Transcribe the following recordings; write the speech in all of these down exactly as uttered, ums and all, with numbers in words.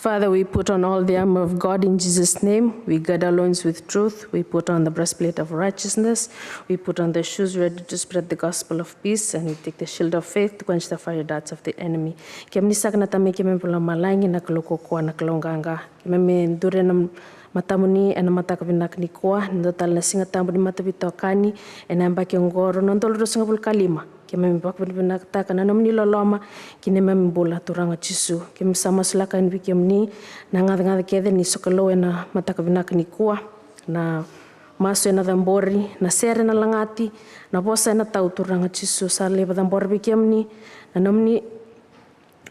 Father, we put on all the armor of God in Jesus' name. We gird our loins with truth. We put on the breastplate of righteousness. We put on the shoes ready to spread the gospel of peace, and we take the shield of faith to quench the fiery darts of the enemy. Kemuni saka na Tamai keimami vakalomalagi, na Kalou kaukaua, na Kalou qaqa. Keimami duri ena matamuni ena mataka vinaka nikua, ni dua tale na Siga Tabu ni Mataveitokani ena yabaki oqo, rua na udolu ruasagavulu ka lima. Keimami vakavinavinakataka na nomuni loloma ki neimami bula, Turaga Jisu. Keimami sa masulaka yani vei kemuni na gacagaca kece ni sokalou ena mataka vinaka nikua, na masu ena cabori, na sere ena lagati, na vosa ena tau, Turaga Jisu. Sa lai vakacabora vei kemuni na nomuni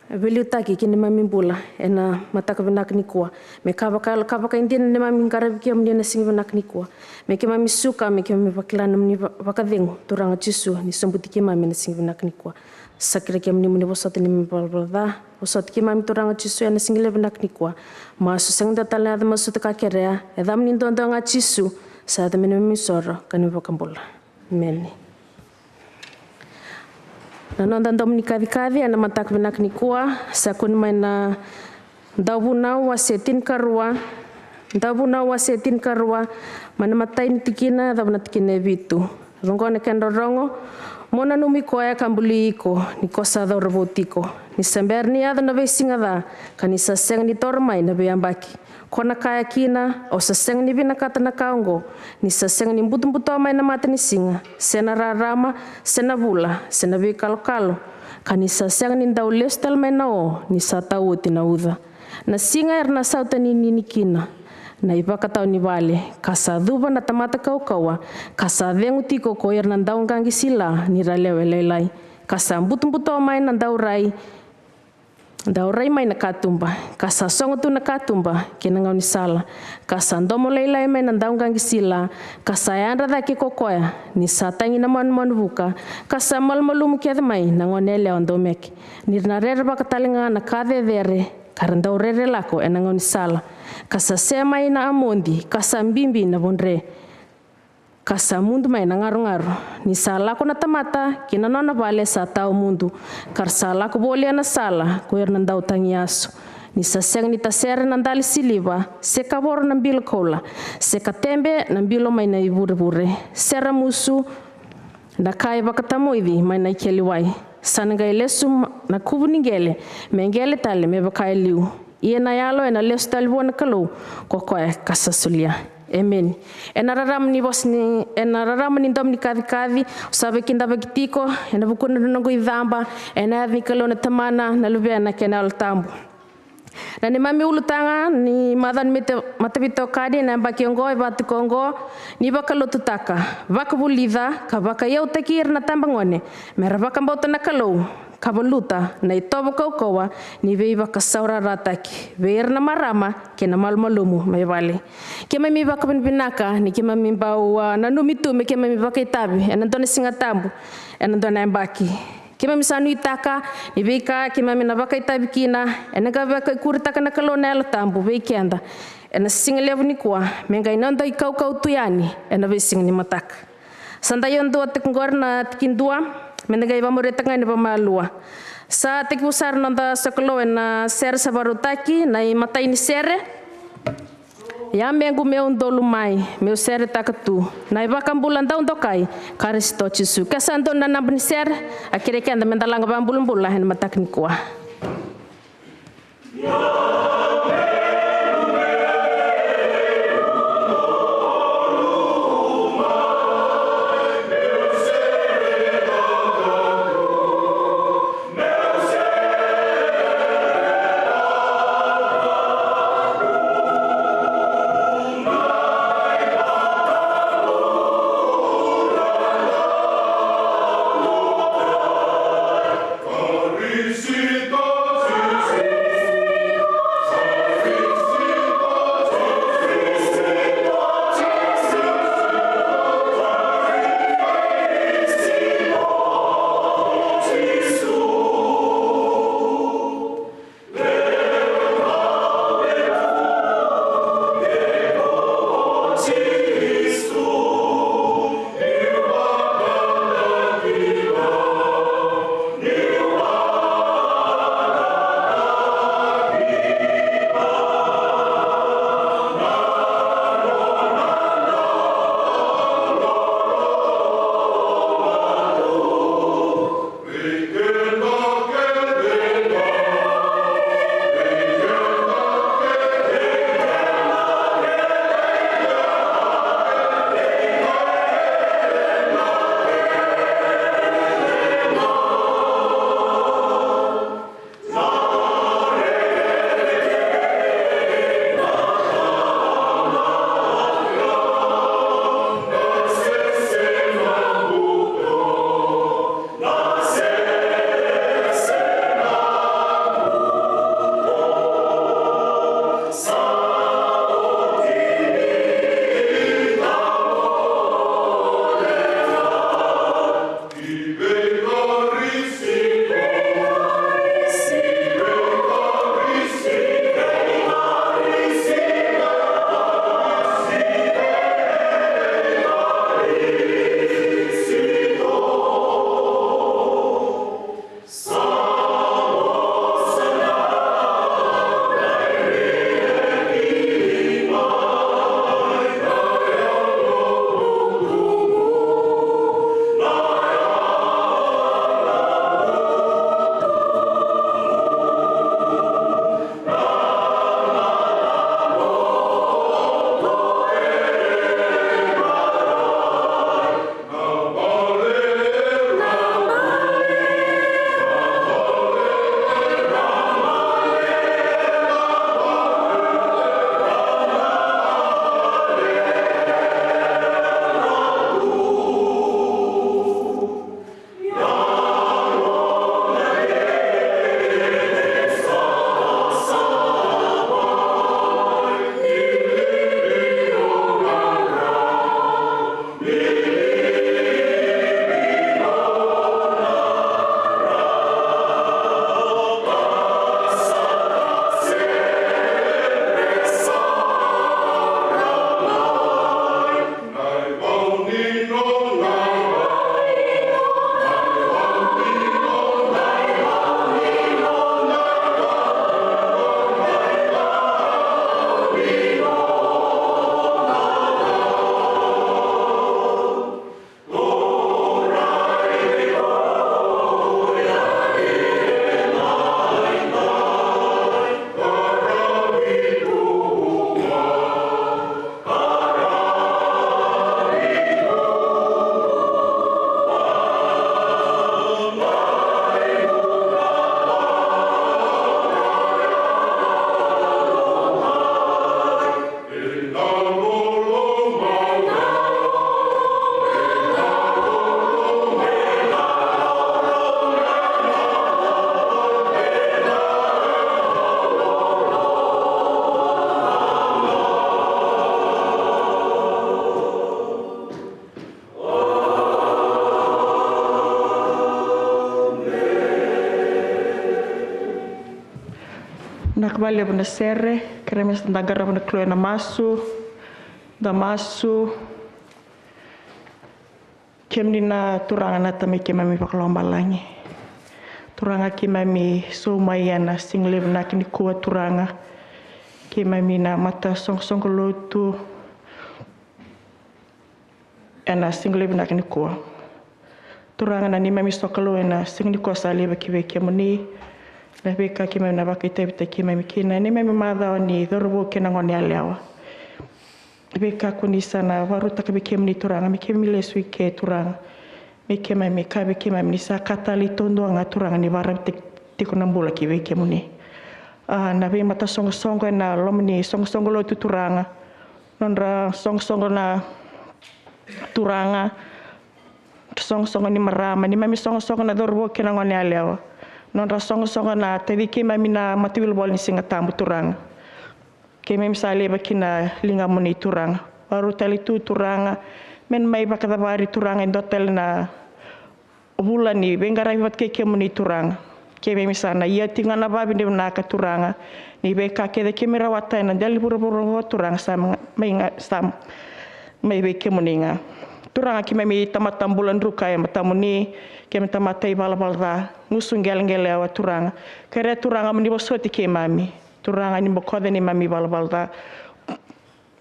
veiliutaki ki neimami bula ena mataka vinaka nikua. Me ka vakayalo, ka vakaidina neimami qaravi kemuni ena siga vinaka nikua. Me keimami suka, me keimami vakila na nomuni va-, vakacegu, Turaga Jisu, ni sobuti keimami ena siga vinaka nikua. Sa kerei kemuni mo ni vosota neimami valavala ca, vosota keimami, Turaga Jisu, ena siga levu vinaka nikua. Masu sega ni dua tale na yaca, masu tu ka kerea, yacamuni duadua ga, Jisu, sa yaca me neimami soro ka neimami vakabula. Emeni. Na noda Domo ni Kacikaci ena mataka vinaka nikua, sa kune mai na Dauvunau wase tinikarua, Dauvunau wase tinikarua, mai na imatai ni tikina yacova na tikina e vitu. Vaqo na kena rorogo: Mo nanumi koya ka buli iko, ni ko sa cauravou tiko, ni sa bera ni yaco na veisiga ca, ka ni sa sega ni taura mai na veiyabaki. Ko na kaya kina, au sa sega ni vinakata na ka oqo, ni sa sega ni butobuto mai na matanisiga, se na rarama, se na vula, se na veikalokalo, ka ni sa sega ni dau lesu tale mai na o, ni sa tau oti na uca. Na siga era na sautaninini kina na ivakatawa ni vale, ka sa cuva na tamata kaukauwa, ka sa cegu tiko ko ira na dauqaqi sila ni ra lewe lailai, ka sa butobuto mai na daurai, daurai mai na katuba, ka sa sogo tu na katuba kei na gaunisala, ka sa domo lailai mai na dauqaqi sila, ka sa yadra cake ko koya ni sa tagi na manumanu vuka, ka sa malumalumu kece mai na gone yalewa daumeke. Ni ra na rerevaka tale ga na ka cecere, ka ra dau rere lako ena gaunisala, ka sa se mai na amodi, ka sa bibi na vodre, ka sa mudu mai na garogaro. Ni sa lako na tamata ki na nona vale sa tawa mudu, ka ra sa lako volia na sala ko ira na dau tagiyaso. Ni sa sega ni tasere na dali siliva, se kavoro na bilo koula, se katebe na bilo mai na ivurevure, se ramusu na ka e vakatamoici mai na ikeliwai. Sa na qai lesu na kuvu ni qele me qele tale me vaka e liu. Ia na yalo ena lesu tale vua na Kalou ko koya ka sa solia. Emeni. Ena rarama ni vosa ni, ena rarama ni Domo ni Kacikaci, au sa veikidavaki tiko ena vukuna na noqu icaba, ena yaca ni Kalou na Tamana, na Luvena kei na Yalo Tabu. Na neimami ulutaga ni macawa ni mate-, mataveitokani ena yabaki oqo e vaka tiko oqo: Ni vakalotutaka, vakavulica ka vakaiyautaki ira na tabagone me ra vakabauta na Kalou, ka valuta na itovo kaukauwa ni veivakasaurarataki vei ira na marama kei na malumalumu mai vale. Keimami vakavinavinaka ni keimami bau, a, nanumi tu me keimami vakaitavi ena dua na Siga Tabu ena dua na yabaki. Keimami sa nuitaka ni veika keimami na vakaitavi kina ena qai vakaikuritaka na Kalou na Yalo Tabu vei keda ena siga levu nikua, me qai noda ikaukau tu yani ena veisiga ni mataka. Sa dai yadua tiko qori na tikidua, me da qai vakamuria tale ga ni vakamalua. Sa tekivu sara na noda sokalou ena sere sa vakarautaki, na imatai ni sere. Yamequ, meu dolu mai, meu seretaka tu na iVakabula dau dokai, Karisito Jisu. Ke sa donu na naba ni sere, a kerei keda me da laga vakabulabula ena mataka nikua. Vinaka vakalevu na sere, kerea me sa da qarava na Kalou ena masu, da masu. Kemuni na Turaga na Tamai keimami vakalomalagi. Turaga keimami sau mai ena siga levu vinaka nikua Turaga. Keimami na mata soqosoqo lotu ena siga levu vinaka nikua. Turaga na neimami sokalou ena siga nikua sa laiva ki vei kemuni. Na veika keimami na vakaitavitaki keimami kina, neimami macawa ni cauravou kei na gone yalewa. Veika ko ni sa na vakarautaka vei kemuni Turaga, me keimami lesu i ke Turaga. Me keimami, ka vei keimami ni sa ka talei taudua ga Turaga ni vakarautaki tiko na bula ki vei kemuni. A, na veimatasoqosoqo ena loma ni soqosoqo lotu Turaga. Nodra soqosoqo na Turaga. Soqosoqo ni marama, neimami soqosoqo na cauravou kei na gone yalewa. Nodra soqosoqo na taci keimami na mataveilevole ni Siga Tabu Turaga. Keimami sa laiva ki na ligamuni Turaga. Vakarau tale tu Turaga. Me na mai vakacavari Turaga e dua tale na vula ni veiqaravi vata kei kemuni Turaga. Keimami sa na ia tiko ga na vavinavinaka Turaga. Ni veika kece keimami rawata ena dela ni vuravura oqo Turaga sa mai ga sa mai vei kemuni ga. Turaga keimami tamata bula druka e matamuni, keimami tamata ivalavala ca, gusu qeleqelewa Turaga. Kerea Turaga mo ni vosoti keimami. Turaga ni bokoca neimami valavala ca.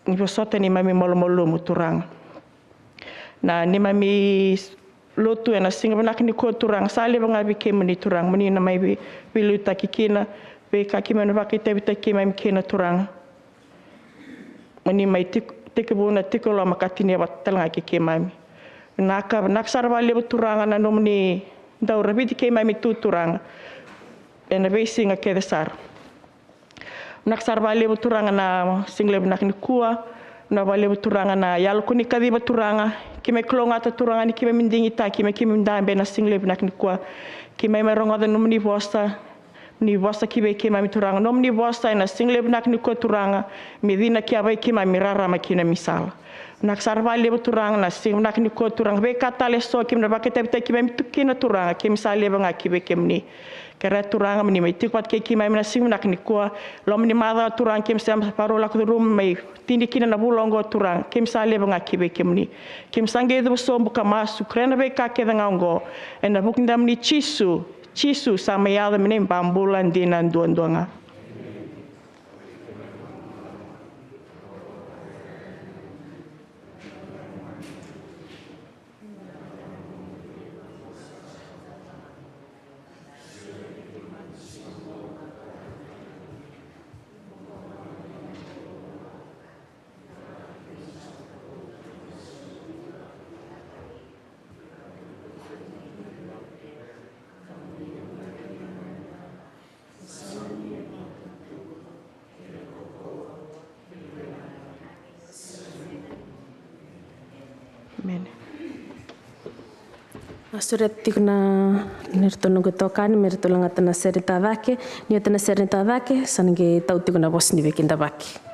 Ni vosota neimami malumalumu Turaga. Na neimami lotu ena siga vinaka nikua Turaga, sa laiva ga vei kemuni Turaga, mo ni na mai vei, veiliutaki kina, veika keimami na vakaitavitaki keimami kina Turaga. Mo ni mai tik-, tekivu na tiko loma ka tinia vata tale ga kei keimami. Vinaka, vinaka sara vakalevu Turaga na nomuni dau raviti keimami tu Turaga. Ena veisiga kece sara. Vinaka sara vakalevu Turaga na siga levu vinaka nikua. Vinaka vakalevu Turaga na yalo ko ni kaciva Turaga. Keimami kalougata Turaga ni keimami digitaki, me keimami dabe ena siga levu vinaka nikua. Keimami mai rogoca nomuni vosa. Ni vosa ki vei keimami Turaga. Nomuni vosa ena siga levu vinaka nikua Turaga. Me cina ki vei keimami rarama ki na neimami sala. Vinaka sara vakalevu Turaga na siga vinaka nikua Turaga. Veika tale eso keimami na vakaitavitaki keimami tu kina Turaga. Keimami sa laiva ga ki vei kemuni. Kerea Turaga mo ni mai tiko vata kei keimami na siga vinaka nikua. Loma ni macawa Turaga keimami sa vakarau lako curuma mai tini kina na vula oqo Turaga. Keimami sa laiva ga ki vei kemuni. Keimami sa qai cuva sobu ka masu. Kerea na veika kece ga oqo. Ena vuku ni yacamuni Jisu. Jisu sa mai yaco me neimami vakabula dina duadua ga. Emeni. A sureta tiko na, na iratou na noqu itokani me ratou lagata na sere ni tacake. Ni oti na sere ni tacake sa na qai tau tiko na vosa ni veikidavaki.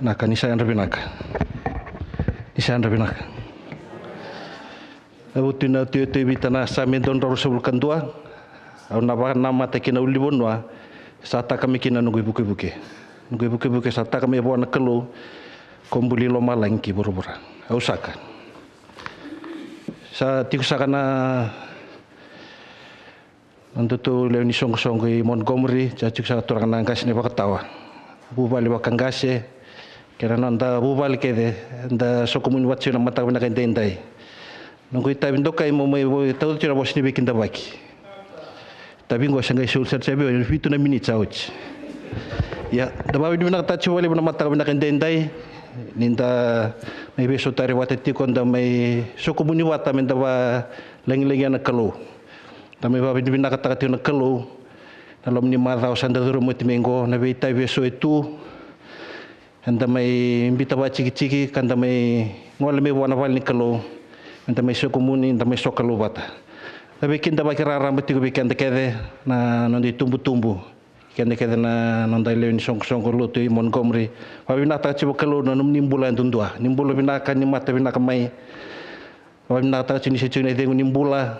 Vinaka, ni sa yadra vinaka. Ni sa yadra vinaka. Au tu na tu tu vita na Same dua na drau ruasagavulu ka dua. Au na vakanamata kina ulunivanua sa taka mai kina noqu ivukevuke. Noqu ivukevuke sa taka mai vua na Kalou ko buli lomalagi ki vuravura. Au saka. Sa tiko saka na nodatou lewe ni soqosoqo i Montgomery, sa tiko saka turaga na qase ni vakatawa. Vuvale vakaqase, kei na noda vuvale kece, da sokomuni vata tiko na mataka vinaka edaidai. Noqu itavi dokai mo mai tauca tiko na vosa ni veikidavaki. Tavi qo sa qai soli sara tiko vei au, vitu na miniti sa oti. Ia, da vakavinavinakataka tiko vakalevu na mataka vinaka edaidai, ni da mai veisautari vata tiko, da mai sokomuni vata me da valagilagia na Kalou. Da mai vakavinavinakataka tiko na Kalou na loma ni macawa sa da curuma oti mai qo, na veitavi eso e tu. Eda mai biuta vakatikitiki ka da mai gole mai vua na vale ni Kalou. Eda mai sokomuni, da mai sokalou vata. Na veikidavaki raraba tiko vei keda kece na noda itubutubu. Keda kece na noda lewe ni soqosoqo lotu i Montgomery. Vakavinavinakataka tiko vakalou na nomuni bula yadudua. Ni bula vinaka, ni mata vinaka mai. Vakavinavinakataka tiko ni se tiko na icegu ni bula.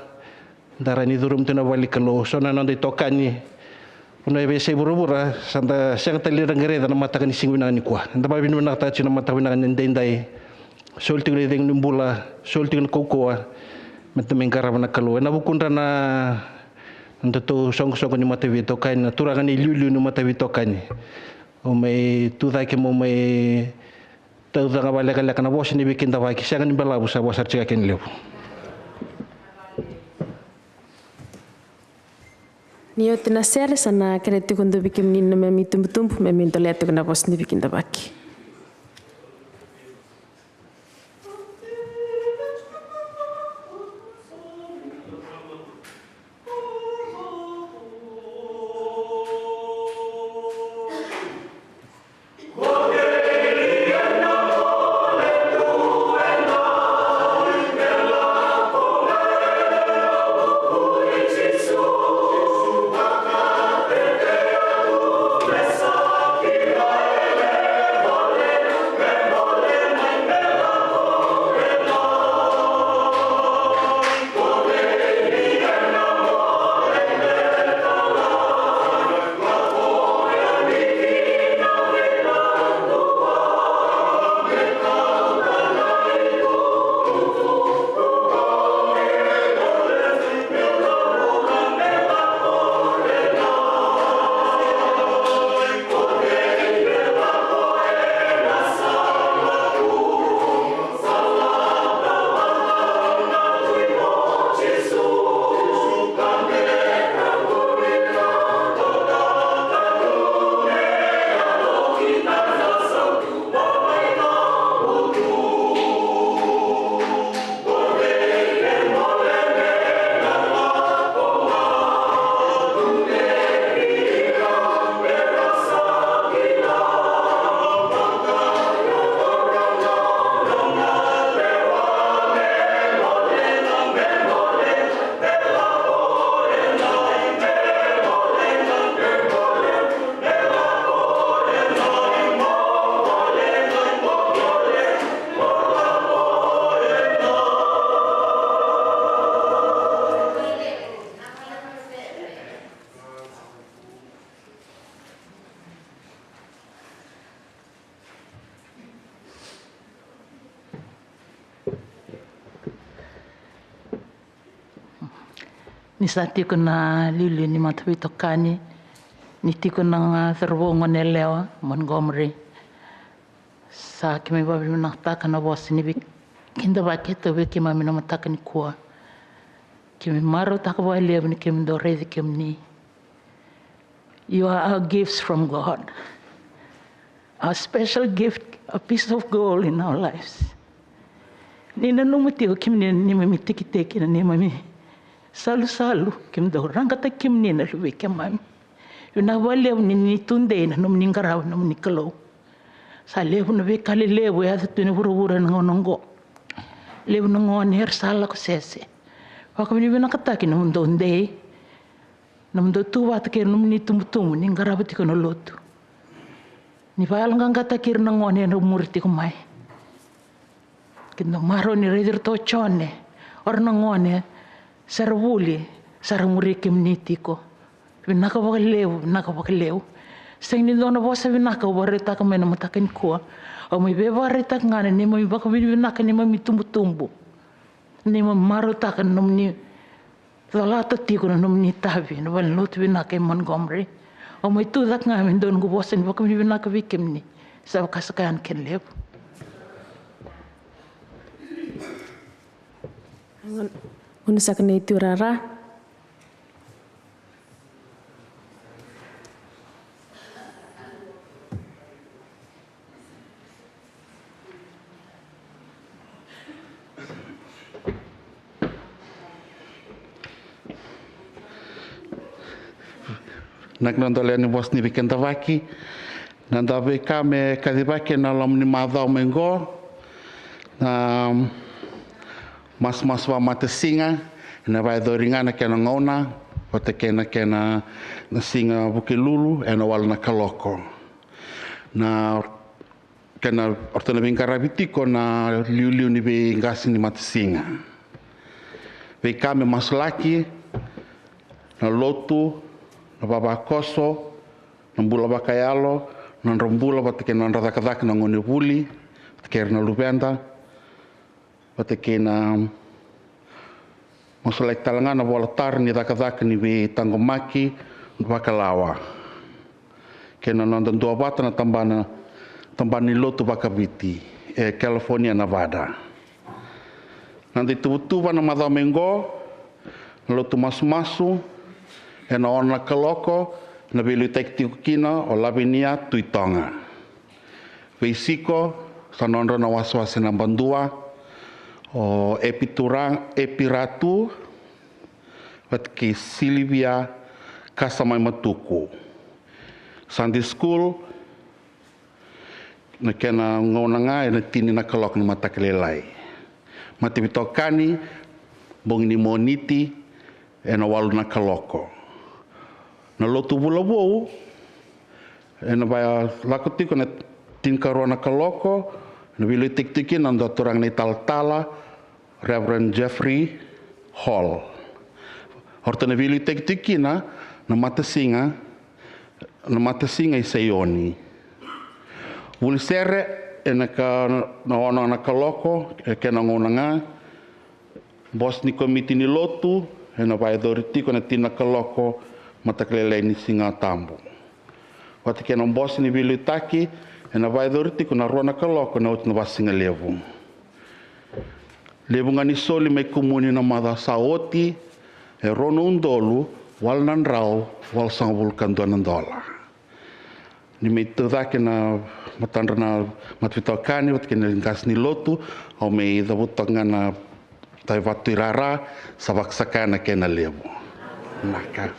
Da rawa ni curuma tiko na vale ni Kalou. So na noda itokani. Vanua e veiyasai vuravura, sa da sega tale ni ra qai raica na mataka ni siga vinaka nikua. Da vakavinavinakataka tiko na mataka vinaka ni daidai. Soli tiko na icegu ni bula, soli tiko na kaukauwa. Me da mai qarava na Kalou. Ena vukudra na nodatou soqosoqo ni mataveitokani, na turaga na iliuliu ni mataveitokani. O mai tu cake mo mai tauca ga vakalekaleka na vosa ni veikidavaki, sega ni balavu, sa vosa sara tiko ga kena levu. Ni oti na sere, sa na kerei tiko dua vei kemuni na neimami itubutubu me mai dolea tiko na vosa ni veikidavaki. Ni sa tiko na liuliu ni mataveitokani, ni tiko na cauravou, goneyalewa, Montgomery. Sa keimami vakavinavinakataka na vosa ni veikidavaki e tau vei keimami na mataka nikua. Keimami marautaka vakalevu ni keimami dau raici kemuni. You are our gifts from God. A special gift, a piece of gold in our lives. Ni nanuma tiko kemuni na neimami itekiteki, na neimami salusalu, keimami dau raqataki kemuni na luvei keimami. Vinaka vakalevu ni, ni tudei na nomuni qarava na nomuni Kalou. Sa levu na veika lelevu e yaco tu ena vuravura ena gauna oqo. Levu na gone era sa lako sese. Vakavinavinakataki na nomudou dei. Nomudou tu vata kei na nomuni itubutubu ni qarava tiko na lotu. ni vakayaloqaqataki ira na gone era muri tiko mai. Keda marau ni raici iratou o Jone, o ira na gone sa ra vuli, sa ra muri kemuni tiko. Vinaka vakalevu, vinaka vakalevu. Sega ni dua na vosa vinaka au vakaraitaka mai na mataka nikua. Au mai veivakaraitaka ga na neimami vakavinavinaka, neimami tubutubu. Neimami marautaka na nomuni colata tiko na nomuni itavi na valenilotu vinaka e Montgomery. Au mai tucake ga me dua noqu vosa ni vakavinavinaka vei kemuni. Sa vakasaka yani, kena levu. Gunu saka nei Turara. Na kena dole ni vosa ni veikidavaki. Na dau veika me kacivaki ena loma ni macawa mai qo, na masumasu vakamatasiga, ena vakayacori ga na kena gauna vata kei na kena, na siga Vukelulu ena walu na kaloko. Na kena, o ratou na veiqaravi tiko na liuliu ni veiqase ni matasiga. Veika me masulaki, na lotu, na vavakoso, na bula vakayalo, na nodra bula vata kei na nodra cakacaka na gonevuli vata kei ira na luveda, vata kei na masulaki tale ga na vola tara ni cakacaka ni veitaqomaki vakalawa kei na noda duavata na tabana, tabana ni lotu vakaviti e California, Nevada. Na noda ituvatuva na macawa mai qo, na lotu masumasu ena ono na kaloko, na veiliutaki tiko kina o Lavinia Tuitoga. Veisiko, sa nodra na wasewase naba dua, o Epitura, Epiratu vata kei Silivia Kasamaimatuku. Sunday school, na kena gauna ga ena tini na kaloko ni mataka lailai. Mataveitokani, bogi ni Moniti, ena walu na kaloko. Na lotu vula vou ena vakalako tiko na tinikarua na kaloko, na veiliutaki tiko kina na noda turaga na italatala, Reverend Jeffrey Hall. O ratou na veiliutaki tiko kina na matasiga, na matasiga i Saioni. Vuli sere ena ka, na ono na kaloko, e kena gauna ga, bose ni komiti ni lotu ena vakayacori tiko na tini na kaloko mataka lailai ni Siga Tabu. Vata kei na bose ni veiliutaki ena vakayacori tiko na rua na kaloko ena oti na vakasigalevu. Levu ga ni soli mai kumuni na macawa sa oti e rua na udolu walu na drau walusagavulu ka dua na dola. Ni mai tucake na matadra na mataveitokani vata kei na qase ni lotu, au mai cavuta ga na taivatu i rara, sa vakasaka na kena levu. Naka.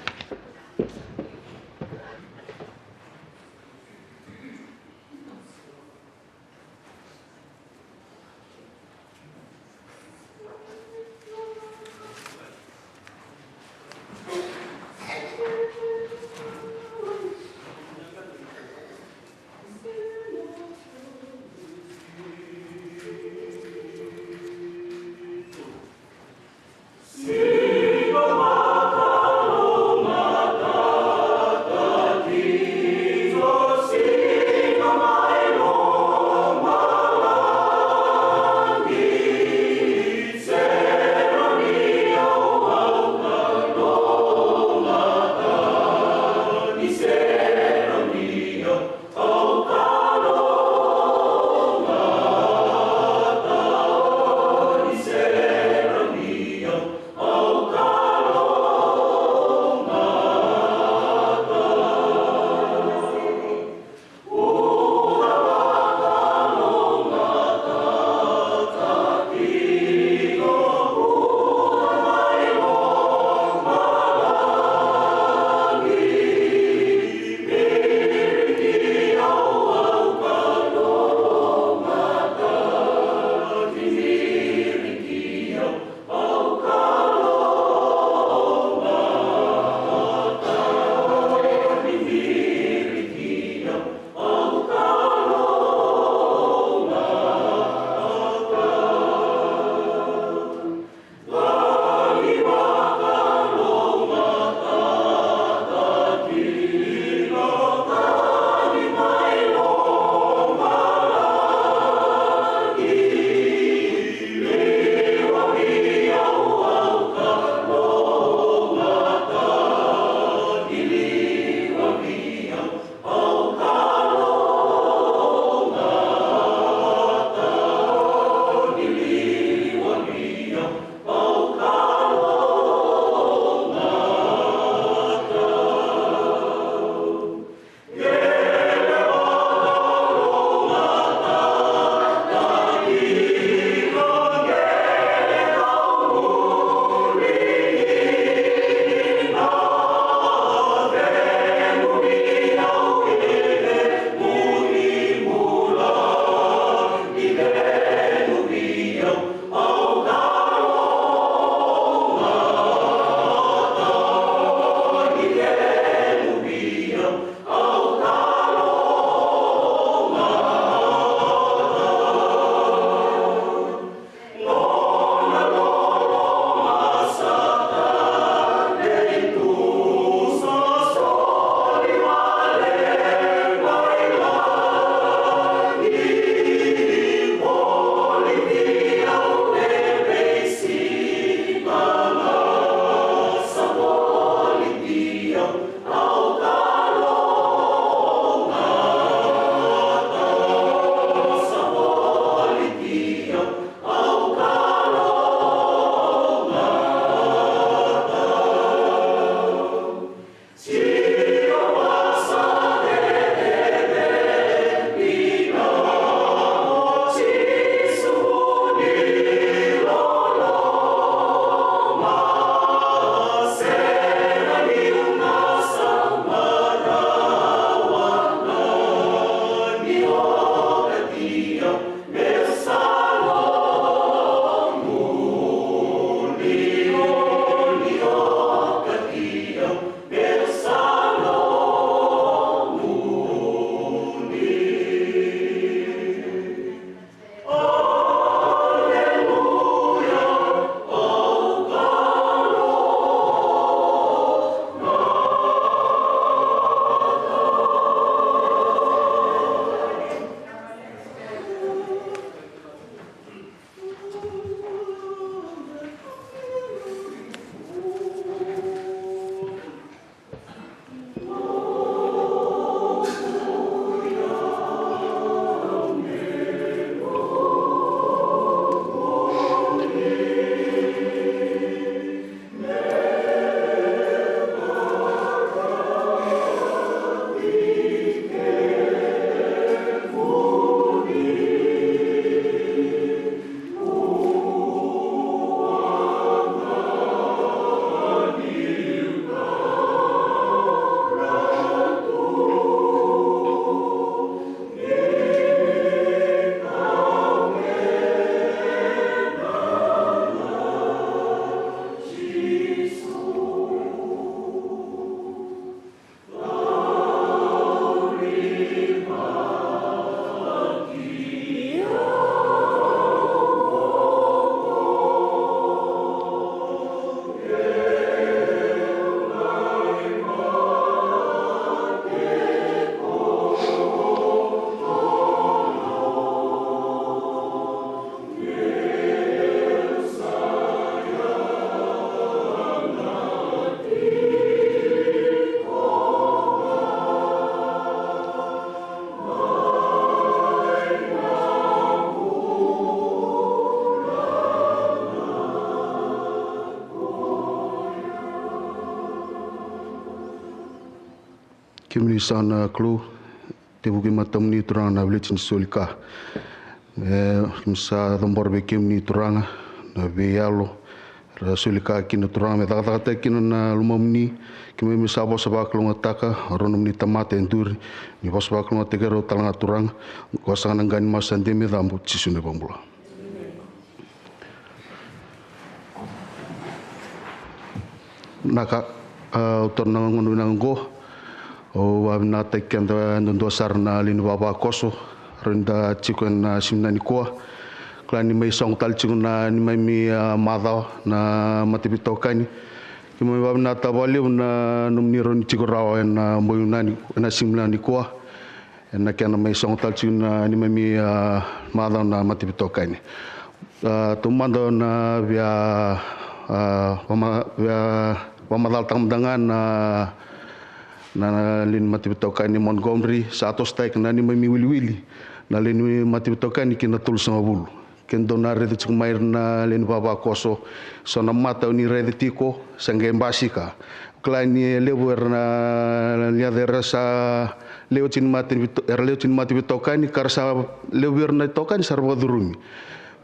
Kemuni sa na Kalou, tevuki matamuni Turaga na veleti ni soli ka. E, keimami sa cabora vei kemuni Turaga na veiyalo era soli ka kina Turaga me cakacakataki kina na lomamuni. Keimami sa vosa vakalougatataka o rau nomuni tamata e duri, ni vosa vakalougatataki rau tale ga Turaga. Ko sa na qai ni masu sa dei me cabo, Jisu na iVakabula. Naka, a, au taura na gauna vinaka oqo. Au vakavinavinakataki keda duadua sara na lewe ni vavakoso, rau ni da tiko ena siga nikua. Kila ni mai sogo tale tiko na neimami, a, macawa na mataveitokani. Keimami vakavinavinakataka vakalevu na nomuni rau ni tiko rawa ena bogi vinaka ni, ena siga nikua. Ena kena mai sogo tale tiko na neimami, a, macawa na mataveitokani. A, taumada na via, a, vama-, via vakamacalataka mada ga na, na, na lewe ni mataveitokani Montgomery, sa tosotaki na neimami wiliwili na lewe ni mataveitokani ki na tolusagavulu. Ke dou na raica tiko mai na lewe ni vavakoso, so na mata o ni raica tiko sa qai basika. Kila ni e levu era na, ni yaca era sa lewe tiko ni mataveito-, era lewe tiko ni mataveitokani, ka ra sa lewe vei ira na itokani sa ra vakacurumi.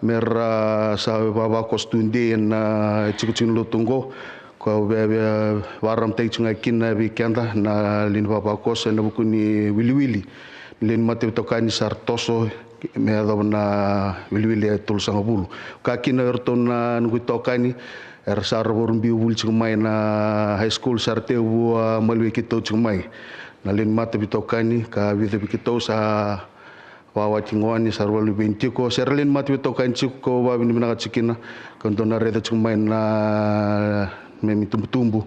Me ra sa vavakoso tudei ena itikotiko ni lotu oqo. Ko via, via vakararamataki tiko ga kina vei keda na lewe ni vavakoso ena vuku ni wiliwili ni lewe ni mataveitokani sa ra toso me yacova na wiliwili e tolusagavulu. Ka kina o iratou na noqu itokani era sa ra vakarubiu vuli tiko mai na high school, sa ra tekivu, a, maliwai keitou tiko mai na lewe ni mataveitokani, ka vica vei keitou sa vakawati gone, sa ra vakaluveni tiko, se ra lewe ni mataveitokani tiko. Ko vakavinavinaka tiko kina, ka dou na raica tiko mai na neimami itubutubu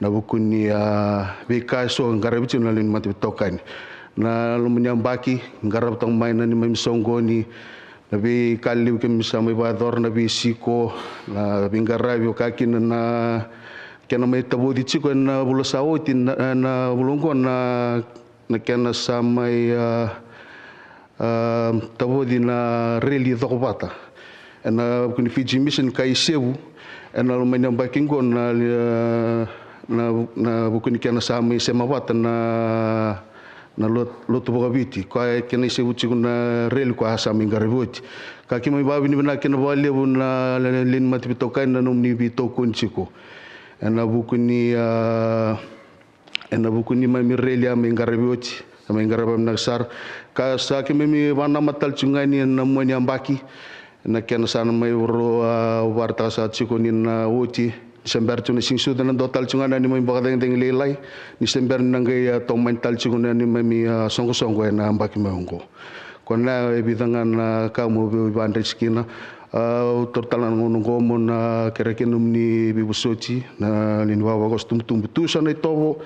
na vuku ni, a, veika eso e qaravi tiko na lewe ni mataveitokani. Na loma ni yabaki, qarava tiko mai na neimami soqoni na veika lelevu keimami sa mai vakayacora, na veisiko, na veiqaravi, vaka kina na kena mai tavoci tiko ena vula sa oti, na, na vula oqo na, na kena sa mai, a, a, tavoci na reli cokovata ena vuku ni Fiji Mission ka isevu ena loma ni yabaki oqo na, na, na vuku ni kena sa mai sema vata na, na lot-, lotu vakaviti, koya e kena isevu tiko na reli koya sa mai qaravi oti. Ka keimami vakavinavinaka kina vakalevu na lewe ni mataveitokani na nomuni veitokoni tiko ena vuku ni, a, ena vuku ni neimami reli a mai qaravi oti, a mai qaravi vinaka sara. Ka sa keimami vakanamata tale tiko ga yani ena mua ni yabaki, na kena sa na mai voro, a, vakaraitaka sara tiko ni na oti, ni se bera tiko na Siganisucu, ena dua tale tiko ga na neimami vakacegacege lailai, ni se bera ni na qai, a, tomani tale tiko na neimami, a, soqosoqo ena yabaki mai oqo. Ko na e vica ga na ka meu via vakadreti kina. A, au taura tale na gauna oqo meu na kerea kina nomuni veivosoti na lewe ni vavakoso tubutubu. Tu so na itovo,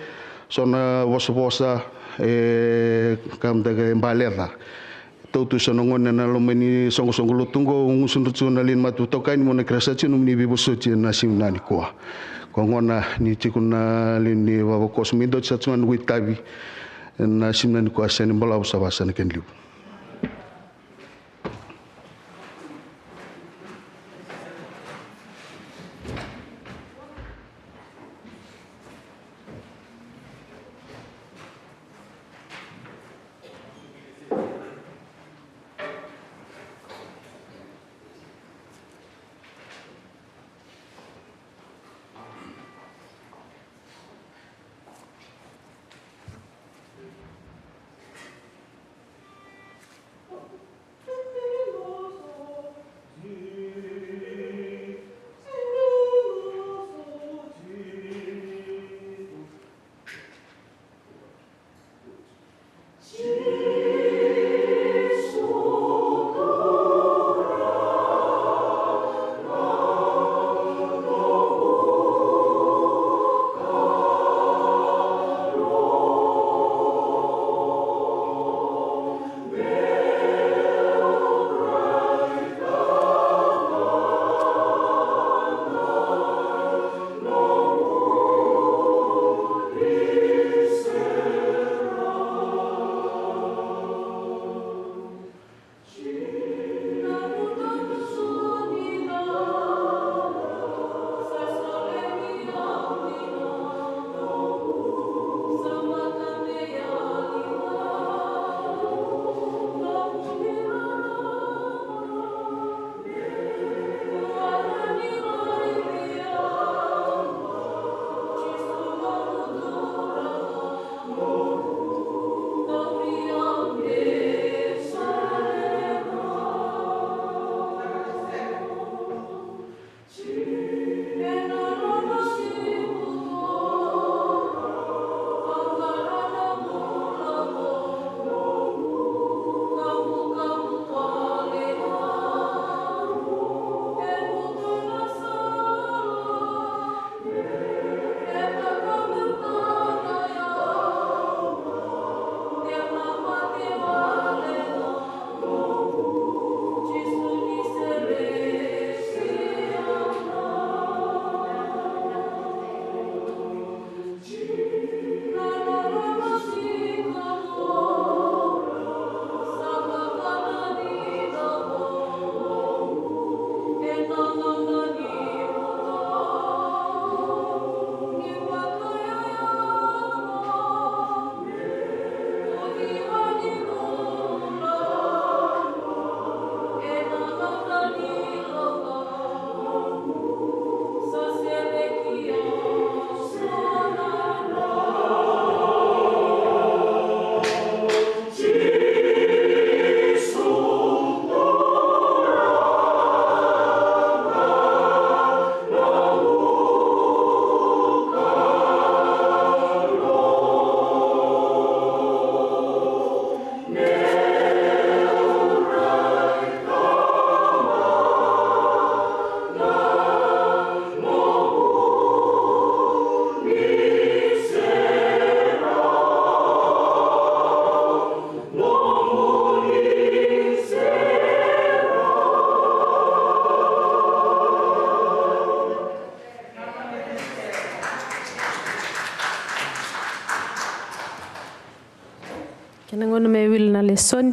so na vosavosa e ka mada e baleca. Tau tu so na gone ena loma ni soqosoqo lotu oqo, au gusudra tu na lewe ni mataveitokani meu na kerea sara tiko nomuni veivosoti ena siga nikua. Ko gona ni tiko na lewe ni vavakoso, me dua tiko sara tu ga na noqu itavi ena siga nikua, sega ni balavu, sa vaka sara na kena levu. Lesoni.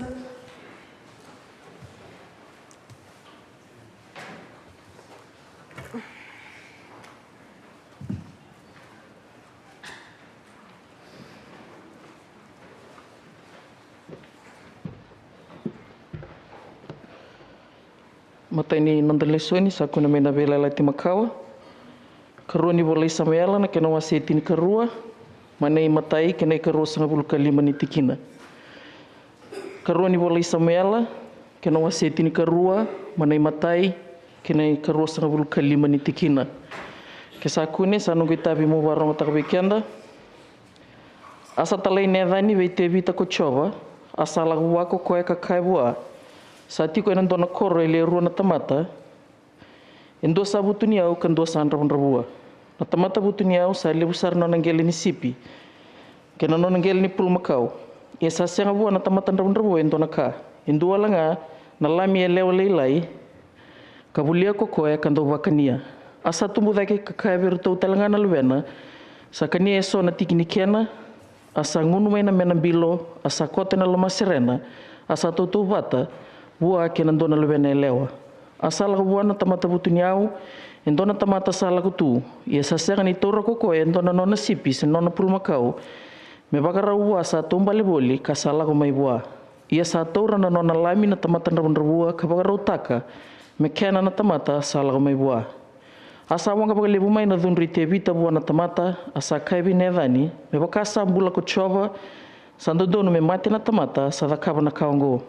Matai ni noda lesoni sa kuna mai na Veiyalayalati Makawa. Karua ni Vola i Samuela, na kena wase e tinikarua, mai na imatai kei na ikaruasagavulu ka lima ni tikina. Karua ni Vola i Samuela, kena wase e tinikarua, mai na imatai kei na ikaruasagavulu ka lima ni tikina. Ke sa kune, sa noqu itavi meu vakarogotaka vei keda. A sa talai Nacani vei Tevita ko Jiova, a sa lako vua ko koya ka kaya vua, sa tiko ena dua na koro e lewe rua na tamata, e dua sa vutuniyau ka dua sa dravudravua. Na tamata vutuniyau sa levu sara na nona qele ni sipi kei na nona qele ni pulumakau. Ia sa sega vua na tamata dravudravua e dua na ka, e dua wale ga na lami yalewa lailai, ka volia ko koya ka dau vakania. A sa tubu cake ka kaya vei iratou tale ga na luvena, sa kania eso na tiki ni kena. A sa gunu mai na mena bilo, a sa koto ena lomaserena, a sa tautauvata vua kei na dua na luvena yalewa. A sa lako vua na tamata vutuniyau, e dua na tamata sa lako tu, ia sa sega ni taura ko koya e dua na nona sipi se nona pulumakau, me vakarau vua sa taubale voli ka sa lako mai vua. Ia sa taura na nona lami na tamata dravudravua ka vakarautaka me kena na tamata sa lako mai vua. A sa waqa vakalevu mai na cudru i Tevita vua na tamata, a sa kaya vei Nacani, me vaka sa bula ko Jiova, sa dodonu me mate na tamata sa cakava na ka oqo.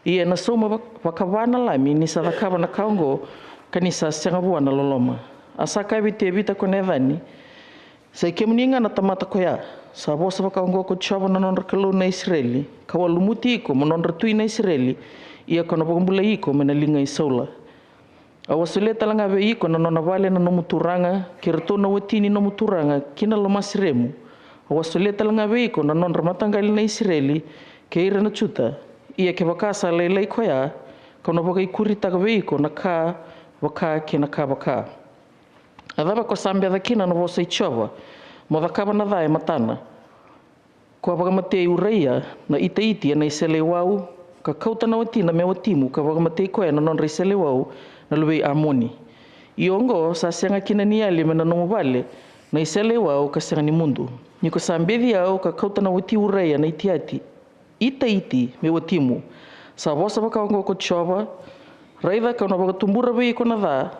Ia ena sauma vak-, vakava na lami ni sa cakava na ka oqo, ka ni sa sega vua na loloma. A sa kaya vei Tevita ko Nacani, sa i kemuni ga na tamata koya. Sa vosa vaka oqo ko Jiova na nodra Kalou na Isireli, kau a lumuti iko mo nodra tui na Isireli, ia kau na vakabulai iko mai na liga i Saula. Au a solia tale ga vei iko na nona vale na nomu turaga, kei iratou na wati ni nomu turaga, ki na lomasiremu. Au a solia tale ga vei iko na nodra mataqali na Isireli, kei ira na Juta. Ia kevaka sa lailai koya, kau na vakaikuritaka vei iko na ka vaka kei na ka vaka. A cava ko sa beca kina na vosa i Jiova, mo cakava na ca e matana? Ko a vakamatei Uraia na Itaiti ena iseleiwau, ka kauta na watina me watimu, ka vakamatei koya na nodra iseleiwau na luve i Amoni. Ia oqo sa sega kina ni yali mai na nomu vale na iseleiwau ka sega ni mudu, ni ko sa beci au ka kauta na wati Uraia na Itiati, Itaiti me watimu. Sa vosa vaka oqo ko Jiova, raica, kau na vakatubura vei iko na ca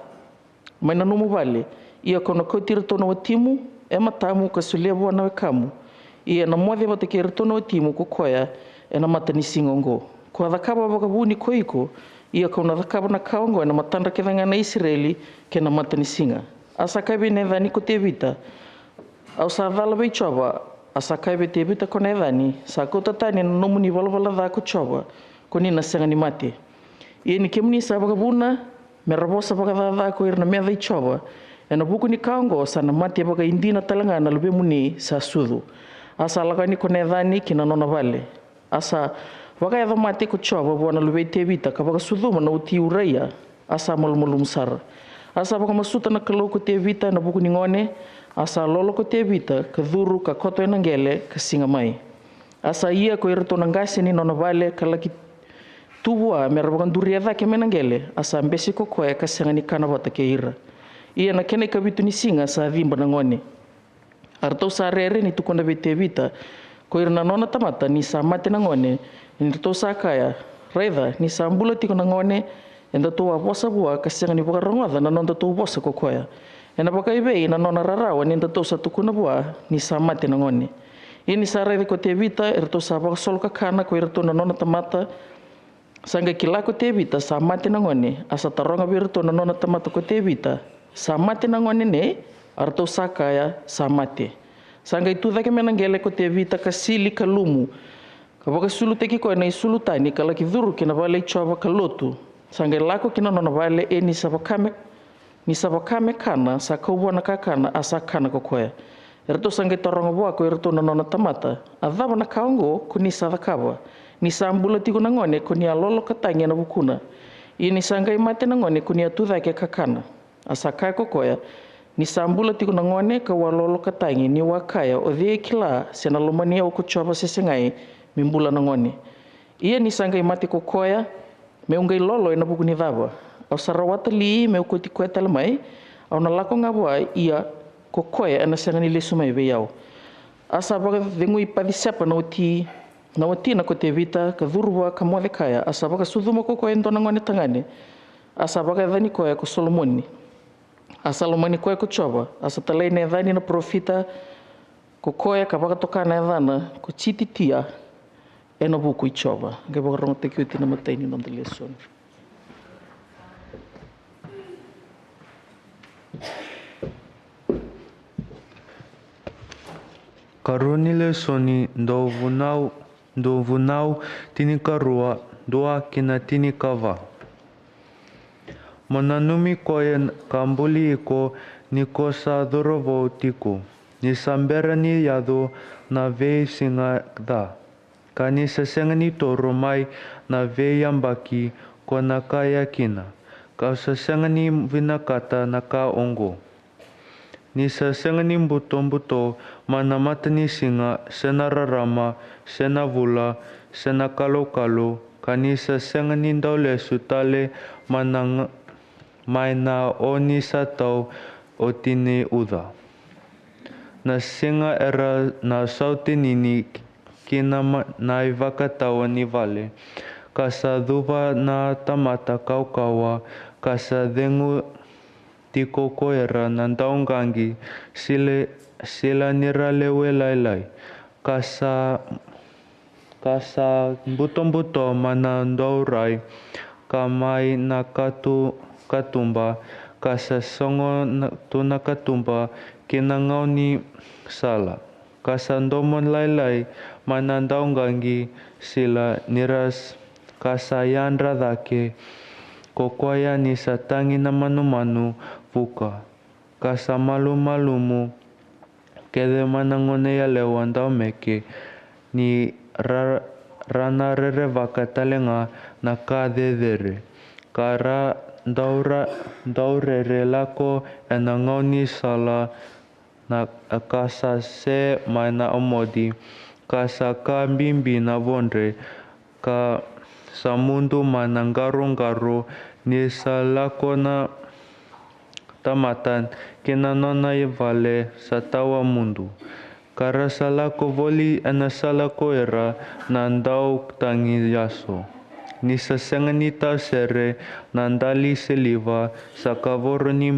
mai na nomu vale, ia kau na kauti iratou na watimu e matamu ka solia vua na wekamu, ia ena moce vata kei iratou na watimu ko koya ena matanisiga oqo. Ko a cakava vakavuni ko iko, ia kau na cakava na ka oqo ena matadra kece ga na Isireli kei na matanisiga. A sa kaya vei Nacani ko Tevita, au sa cala vei Jiova. A sa kaya vei Tevita ko Nacani, sa kauta tani na nomuni valavala ca ko Jiova, ko ni na sega ni mate. Ia ni kemuni sa vakavuna me ra vosa vakacaca ko ira na meca i Jiova ena vuku ni ka oqo, sa na mate vakaidina tale ga na luvemuni sa sucu. A sa lako yani ko Nacani ki na nona vale. A sa vakayaco mate ko Jiova vua na luve i Tevita ka vakasucuma na wati Uraia. A sa malumalumu sara. A sa vakamasuta na Kalou ko Tevita ena vuku ni gone. A sa lolo ko Tevita ka curu ka koto ena qele ka siga mai. A sa ia ko iratou na qase ni nona vale ka laki tu vua me ra vakaduria cake mai na qele, a sa bese ko koya ka sega ni kana vata kei ira. Ia na kena ikavitu ni siga sa ciba na gone. A ratou sa rere ni tukuna vei Tevita ko ira na nona tamata ni sa mate na gone, ni ratou sa kaya, raica, ni sa bula tiko na gone, edatou a vosa vua ka sega ni vakarogoca na nodatou vosa ko koya. Ena vakaevei na nona rarawa ni datou sa tukuna vua ni sa mate na gone? Ia ni sa raica ko Tevita eratou sa vakasolokakana ko iratou na nona tamata, sa qai kila ko Tevita sa mate na gone, a sa taroga vei iratou na nona tamata ko Tevita, sa mate na gone nei? A ratou sa kaya, sa mate. Sa qai tu cake mai na qele ko Tevita ka sili ka lumu, ka vakasulutaki koya na isulu tani ka laki curu ki na vale i Jiova ka lotu. Sa qai lako ki na nona vale, e ni sa vaka me, ni sa vaka me kana, sa kau vua na kakana, a sa kana ko koya. Eratou sa qai taroga vua ko iratou na nona tamata, a cava na ka oqo ko ni sa cakava? Ni sa bula tiko na gone ko ni a lolokatagi ena vukuna. Ia ni sa qai mate na gone ko ni a tu cake ka kana. A sa kaya ko koya, ni sa bula tiko na gone kau a lolokatagi, niu a kaya, o cei e kila se na lomani au ko Jiova se segai me bula na gone? Ia ni sa qai mate ko koya, me'u qai lolo e na vuku ni cava? Au sa rawata li me'u kauti koya tale mai? Au na lako ga vua, ia ko koya e na sega ni lesu mai vei au. A sa vakacegui Pacisepa na wati, na watina ko Tevita, ka curu vua ka Mocekaia. A sa vakasucuma ko koya e dua na gone tagane, a sa vakayacani koya ko Solomoni. A sa lomani koya ko Jiova, a sa talai na yacani na parofita ko koya, ka vakatoka na yacana ko Jititia e na vuku i Jiova. Qai vakarogotaki oti na imatai ni noda lesoni. Karua ni lesoni, Dauvunau, Dauvunau tinikarua, dua ki na tinikava. Mo nanumi koya ka buli iko, ni ko sa cauravou tiko, ni sa bera ni yaco na veisiga ca, ka ni sa sega ni toro mai na veiyabaki ko na kaya kina, ka'u sa sega ni vinakata na ka oqo. Ni sa sega ni butobuto mai na matanisiga, se na rarama, se na vula, se na kalokalo, ka ni sa sega ni dau lesu tale mai na, mai na o ni sa tau oti ni uca. Na siga era na sautinini kina na ivakatawa ni vale, ka sa cuva na tamata kaukauwa, ka sa cegu tiko ko ira na dauqaqi, sila, sila ni ra lewe lailai, ka sa, ka sa butobuto mai na daurai, ka mai na katu, katuba, ka sa sogo na, tu na katuba ki na gaunisala. Ka sa domo lailai mai na dauqaqi, sila ni ra s-, ka sa yadra cake ko koya ni sa tagi na manumanu vuka, ka sa malumalumu kece mai na gone yalewa daumeke, ni ra, ra na rerevaka tale ga na ka cecere, ka ra daura, daurere lako e na gaunisala, na ka sa se mai na omoti, ka sa ka bibi na vodre, ka sa mudu mai na qaroqaro, ni sa lako na tamata ki na nona vale sa tawa mudu. Ka ra sa lako voli e na sala ko ira na dautagi yaso. Ni sa sega ni tasere na dali siliva, sa kavoro ni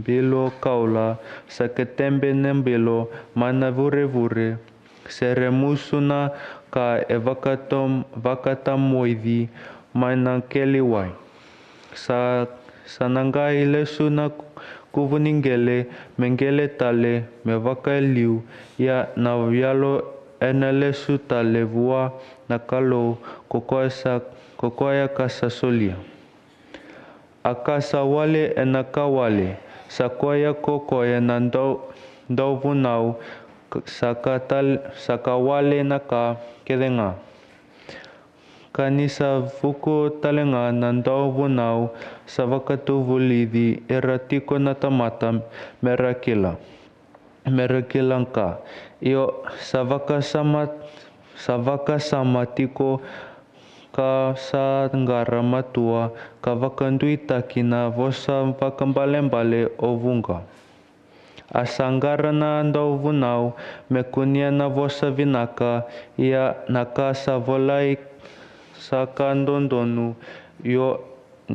bilo kaula, sa ketebe ni bilo mai na vurevure, se re musu na ka e vakatom-, vakatamoici mai na keli wai. Sa, sa na qai lesu na kuvu ni qele, me qele tale, me vakaliu, ia na yalo e na lesu tale vua na Kalou, ko koya sa, ko koya ka sa solia. A ka sa wale e na ka wale, sa koya ko koya na dau, dauvunau, sa ka tal-, sa ka wale na ka kece ga. Ka ni sa vuku tale ga na dauvunau, sa vakatuvulici ira tiko na tamata me ra kila, me ra kila ka. Io, sa vakasama, sa vakasama tiko, ka sa qara matua, ka vakaduitaki na vosa vakabalebale o vuqa. A sa qara na dauvunau me kunea na vosa vinaka, ia na ka sa volai sa ka dodonu, io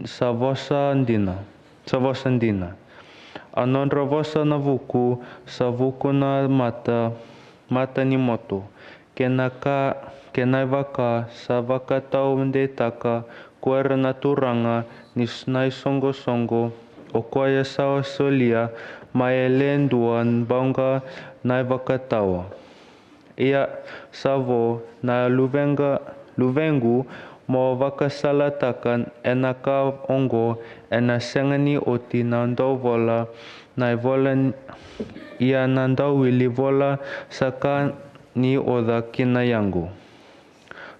sa vosa dina, sa vosa dina. A nodra vosa na vuku, sa vuku na mata, mata ni moto. Kei na ka, kei na ivaka sa vakataudeitaka ko ira na turaga ni s-, na isoqosoqo, o koya sa solia mai e le dua bauga na ivakatawa. Ia sa vo na luveqa, luvequ, mo vakasalataka e na ka oqo, e na sega ni oti na dauvola na ivola n-, ia na dauwili vola sa ka ni oca ki na yaqu.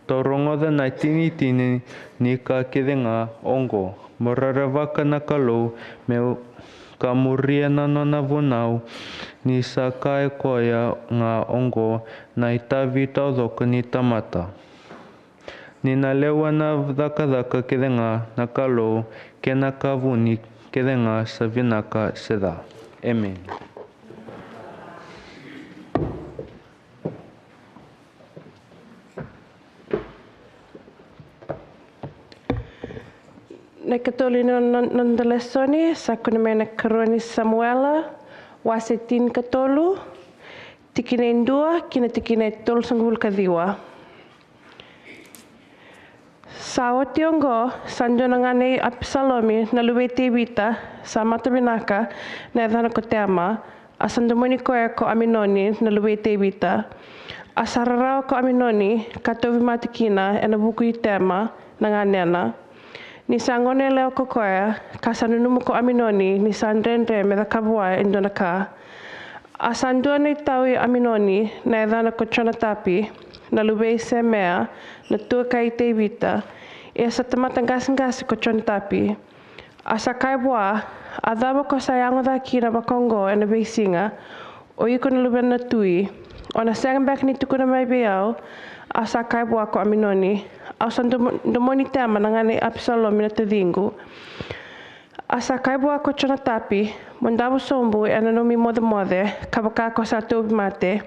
Tou rogoca na itinitini ni ka kece ga oqo, mo rerevaka na Kalou, me ka muria na nona vunau, ni sa ka e koya ga oqo na itavi taucoko ni tamata. Ni na lewa na cakacaka kece ga na Kalou, kei na ka vuni kece ga sa vinaka se ca. Emeni. Na ikatolu ni noda lesoni sa kune mai na karua ni Samuela, wase tinikatolu, tikina e dua ki na tikina e tolusagavulu ka ciwa. Sa oti oqo, sa dua na gane i Apisalomi na luve i Tevita, sa mata vinaka, na yacana ko Tema, a sa domoni koya ko Aminoni na luve i Tevita. A sa rarawa ko Aminoni ka tauvimate kina ena vuku i Tema na ganena. Ni sa gone yalewa ko koya, ka sa nanuma ko Aminoni ni sa dredre me cakava vua e dua na ka. A sa dua na itau i Aminoni na yacana ko Jonatapi, na luve i Semea, na tuakai i Tevita. Ia sa tamata qaseqase ko Jonatapi. A sa kaya vua, a cava ko sa yago ca kina vakaoqo ena veisiga? O iko na luvena na tui, o na sega beka ni tukuna mai vei au? A sa kaya vua ko Aminoni, au sa domo-, domoni Tema na gane i Apisalomi na taciqu. A sa kaya vua ko Jonatapi, mo davo sobu ena nomu imocemoce, ka vaka ko sa tauvimate.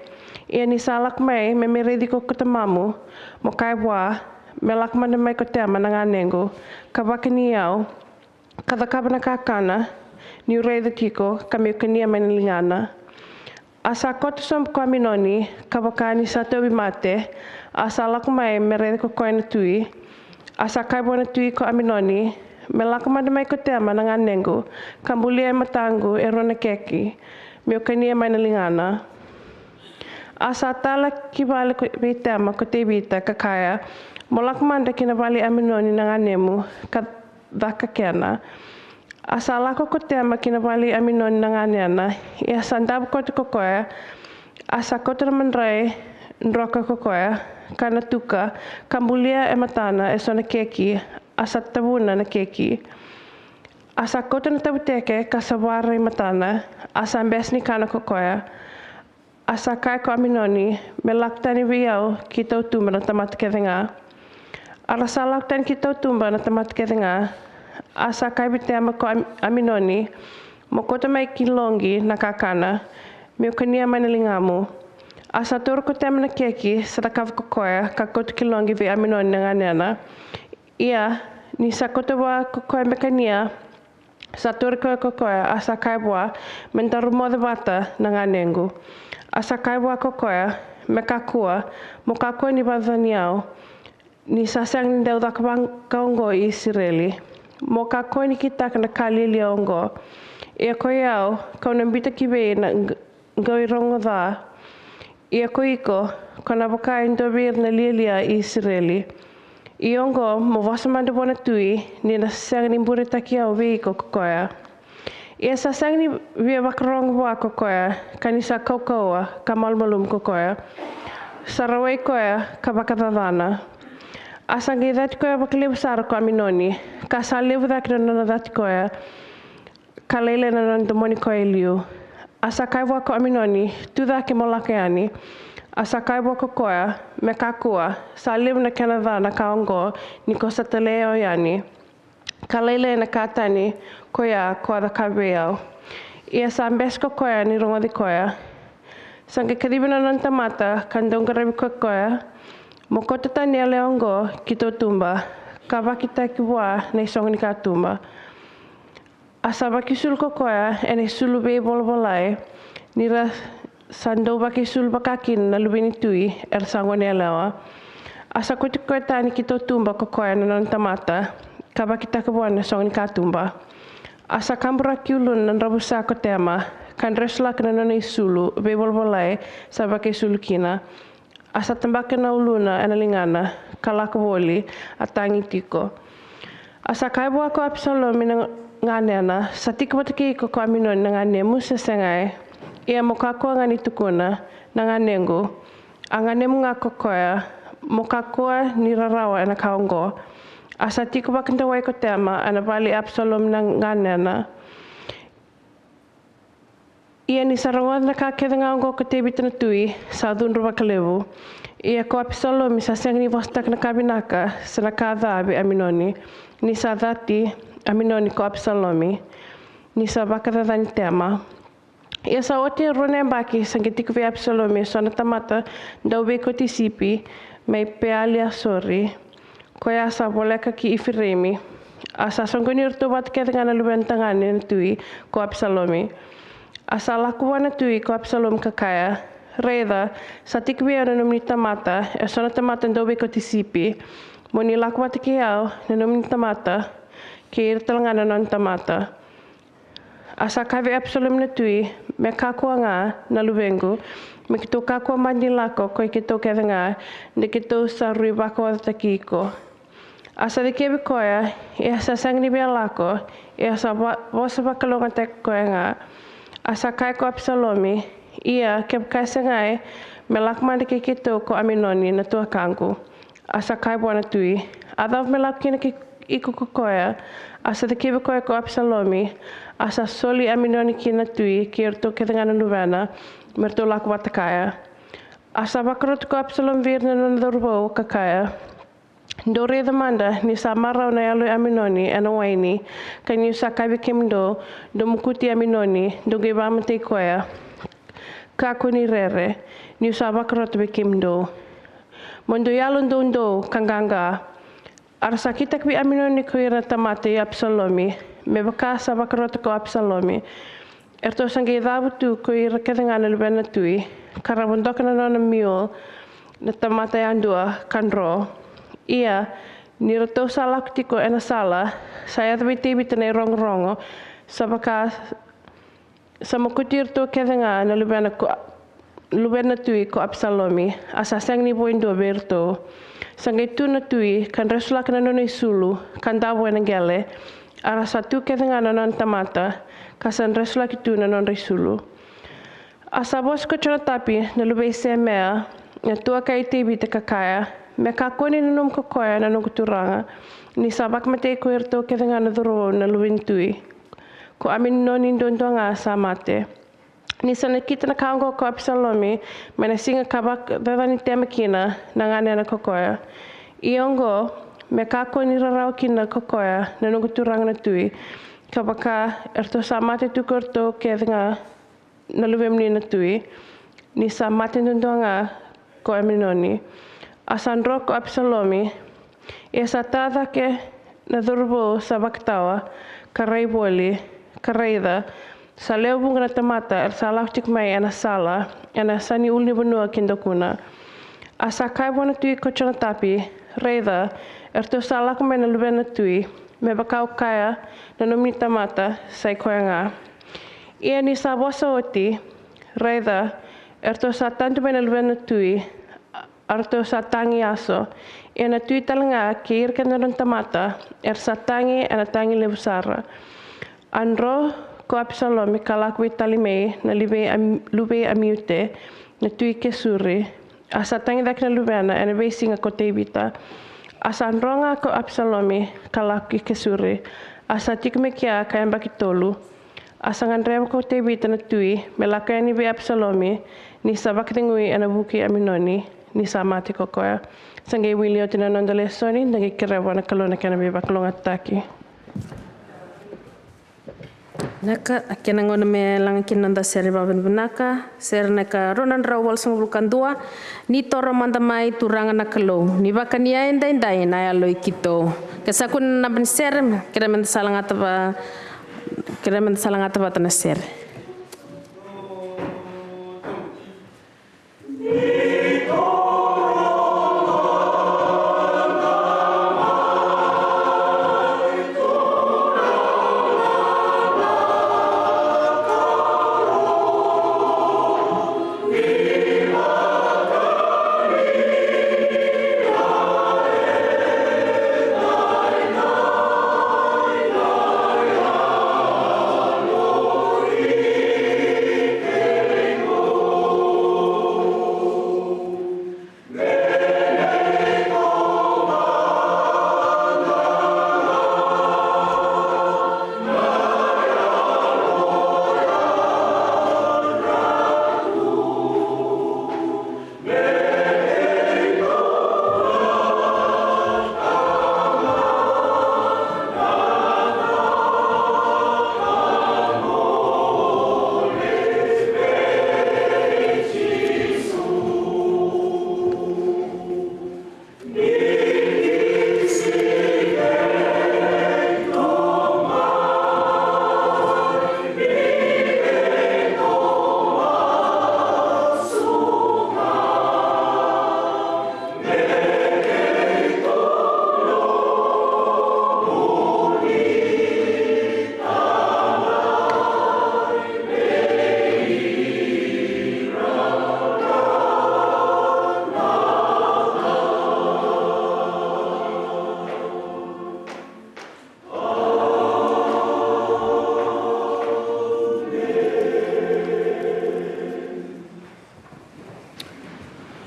Ia ni sa lako mai me me raici iko ko tamamu, mo kaya vua, me lako mada mai ko Tema na ganequ, ka vakani au, ka cakava na kakana, niu raica tiko, ka me'u kania mai na ligana. A sa koto sobu ko Aminoni, ka vaka ni sa tauvimate, a sa lako mai me raica ko koya na tui. A sa kaya vua na tui ko Aminoni, me lako mada mai ko Tema na ganequ, ka bulia e mataqu e rua na keki, me'u kania mai na ligana. A sa tala ki vale ko, vei Tema ko Tevita, ka kaya, mo lako mada ki na vale i Aminoni na ganemu, ka caka kena. A sa lako ko Tema ki na vale i Aminoni na ganena, ia sa davo koto ko koya, a sa kauta na madrai droka ko koya, ka na tuka, ka bulia e matana e so na keki, a sa tavuna na keki. A sa kauta na tavuteke, ka sa vara i matana, a sa bese ni kana ko koya. A sa kaya ko Aminoni, me lako tani vei au ki tautuba na tamata kece ga. A ra sa lako tani ki tautuba na tamata kece ga. A sa kaya vei Tema ko Am-, Aminoni, mo kauta mai ki loqi na kakana, me'u kania mai na ligamu. A sa taura ko Tema na keki sa cakava ko koya, ka kauta ki loqi vei Aminoni na ganena. Ia, ni sa kauta vua ko koya me kania, sa tauri koya ko koya, a sa kaya vua, me daru moce vata na ganequ. A sa kaya vua ko koya, me kakua, mo kakua ni vakacacani au, ni sa sega ni dau caka vaka oqo i Isireli. Mo kakua ni kitaka na ka lialia oqo. Ia ko i au, ka'u na biuta ki vei na q-, qau i rogo ca. Ia ko iko, ko na vaka e dua vei ira na lialia i Isireli. Ia oqo, mo vosa mada vua na tui, ni na sega ni buretaki au vei iko ko koya. Ia sa sega ni via vakarogo vua ko koya, ka ni sa kaukauwa, ka malumalumu ko koya. Sa rawai koya, ka vakacacana. A sa qai cati koya vakalevu sara ko Aminoni, ka sa levu cake na nona cati koya, ka lailai na nona domoni koya e liu. A sa kaya vua ko Aminoni, tu cake mo lako yani. A sa kaya vua ko koya, me kakua, sa levu na kena ca na ka oqo, ni ko sa talai au yani, ka lailai na ka tani koya ko a cakava vei au. Ia sa bese ko koya ni rogoci koya. Sa qai kacivi na nona tamata, ka dau qaravi ko koya, mo kauta tani yalewa oqo ki tautuba, ka vakitaki vua na isogo ni katuba. A sa vakaisulu ko koya ena isulu veivolavolai, ni ra sa dau vakaisulu vaka kina na luve ni tui era sa gone yalewa. A sa kauti koya tani ki tautuba ko koya na nona tamata, ka vakitaka vua na sogo ni katuba. A sa kaburaki uluna na dravusa ko Tema, ka dresulaka na nona isulu veivolavolai sa vakaisulu kina. A sa tabaka na uluna ena ligana, ka lako voli, a tagi tiko. A sa kaya vua ko Apisalomi na ganena, sa tiko vata kei iko ko Aminoni na ganemu se segai? Ia mo kakua ga ni tukuna, na ganequ, a ganemu ga ko koya, mo kakua ni rarawa ena ka oqo. A sa tiko vakadawai ko Tema ena vale i Apisalomi na ganena. Ia ni sa rogoca na ka kece ga oqo ko Tevita na tui, sa cudru vakalevu. Ia ko Apisalomi sa sega ni vosataka na ka vinaka se na ka ca vei Aminoni, ni sa cati Aminoni ko Apisalomi, ni sa vakacacani Tema. Ia sa oti e rua na yabaki sa qai tiko vei Apisalomi e so na tamata dauveikoti sipi mai Peali-asori, koya sa voleka ki Ifireimi. A sa soqoni iratou vata kece ga na luvena tagane na tui ko Apisalomi. A sa lako vua na tui ko Apisalomi ka kaya, Raica, sa tiko vei au na nomuni tamata e so na tamata dauveikoti sipi. Mo ni lako vata kei au, na nomuni tamata, kei ira tale ga na nona tamata. A sa kaya vei Apisalomi na tui, Me kakua ga, na luvequ, me keitou kakua mada ni lako ko i keitou kece ga, de keitou sa rui vakaocataki iko. A sa cikevi koya, ia sa sega ni via lako, ia sa va- vosa vakalougatataki koya ga. A sa kaya ko Apisalomi, Ia kevaka e segai, me lako mada kei keitou ko Aminoni na tuakaqu. A sa kaya vua na tui, A cava me lako kina kei iko ko koya? A sa cikevi koya ko Apisalomi. A sa soli Aminoni ki na tui kei iratou kece ga na luvena, me ratou lako vata kaya. A sa vakarota ko Apisalomi vei ira na nona cauravou ka kaya, Dou raica mada ni sa marau na yalo i Aminoni ena waini, ka niu sa kaya vei kemudou, dou mokuti Aminoni, dou qai vakamatei koya. Kakua ni rere, niu sa vakarota vei kemudou. Mo dou yalodoudou ka qaqa. A ra sa kitaka vei Aminoni ko ira na tamata i Apisalomi, me vaka sa vakarota ko Apisalomi. Eratou sa qai cavu tu ko ira kece ga na luvena na tui, ka ra vodoka na nona mule na tamata yadua ka dro. Ia, ni ratou sa lako tiko ena sala, sa yaco vei Tevita na irogorogo, sa vaka sa mokuti iratou kece ga na luvena ko, luvena na tui ko Apisalomi, a sa sega ni vo e dua vei iratou. Sa qai tu na tui, ka dresulaka na nona isulu, ka davo ena qele, a ra sa tu kece ga na nona tamata, ka sa dresulaki tu na nodra isulu. A sa vosa ko Jonatapi na luve i Semea, na tuaka i Tevita ka kaya, Me kakua ni nanuma ko koya na noqu turaga, ni sa vakamatei ko iratou kece ga na cauravou na luve ni tui. Ko Aminoni duadua ga sa mate. Ni sa nakita na ka oqo ko Apisalomi, mai na siga ka vakacacani Tema kina na ganena ko koya. Ia oqo, me kakua ni rarawa kina ko koya na noqu turaga na tui, ka vaka eratou sa mate tu ko iratou kece ga na luvemuni na tui, ni sa mate duadua ga ko Aminoni. A sa dro ko Apisalomi, ia sa ta cake na cauravou sa vakatawa, ka rai voli, ka raica, sa lewe vuqa na tamata era sa lako tiko mai ena sala, ena yasa ni ulunivanua ki dakuna. A sa kaya vua na tui ko Jonatapi, Raica, eratou sa lako mai na luvena na tui, me vaka au kaya, na nomuni tamata, sa i koya ga. Ia ni sa vosa oti, raica, eratou sa tadu mai na luvena na tui, a ratou sa tagi yaso. Ia na tui tale ga kei ira kece na nona tamata, era sa tagi ena tagi levu sara. A dro ko Apisalomi ka lako vei Talimei na luve i Am-, luve i Amiute, na tui Kesuri, a sa tagi cake na luvena ena veisiga ko Tevita. A sa dro ga ko Apisalomi ka lako ki Kesuri, a sa tiko mai kea ka yabaki tolu. A sa gadreva ko Tevita na tui me lako yani vei Apisalomi, ni sa vakacegui ena vuku i Aminoni, ni sa mate ko koya. Sa qai wili oti na noda lesoni, da qai kerea vua na Kalou na kena veivakalougatataki. Naka, kena gauna me laga kina noda sere vakavinavinaka, sere na ika rua na drau walusagavulu ka dua, Ni Toro Mada Mai Turaga na Kalou, ni vaka ni a edaidai na yalo i keitou. Ke sa kune na naba ni sere, kerea meda sa lagata va-, kerea meda sa lagata vata na sere.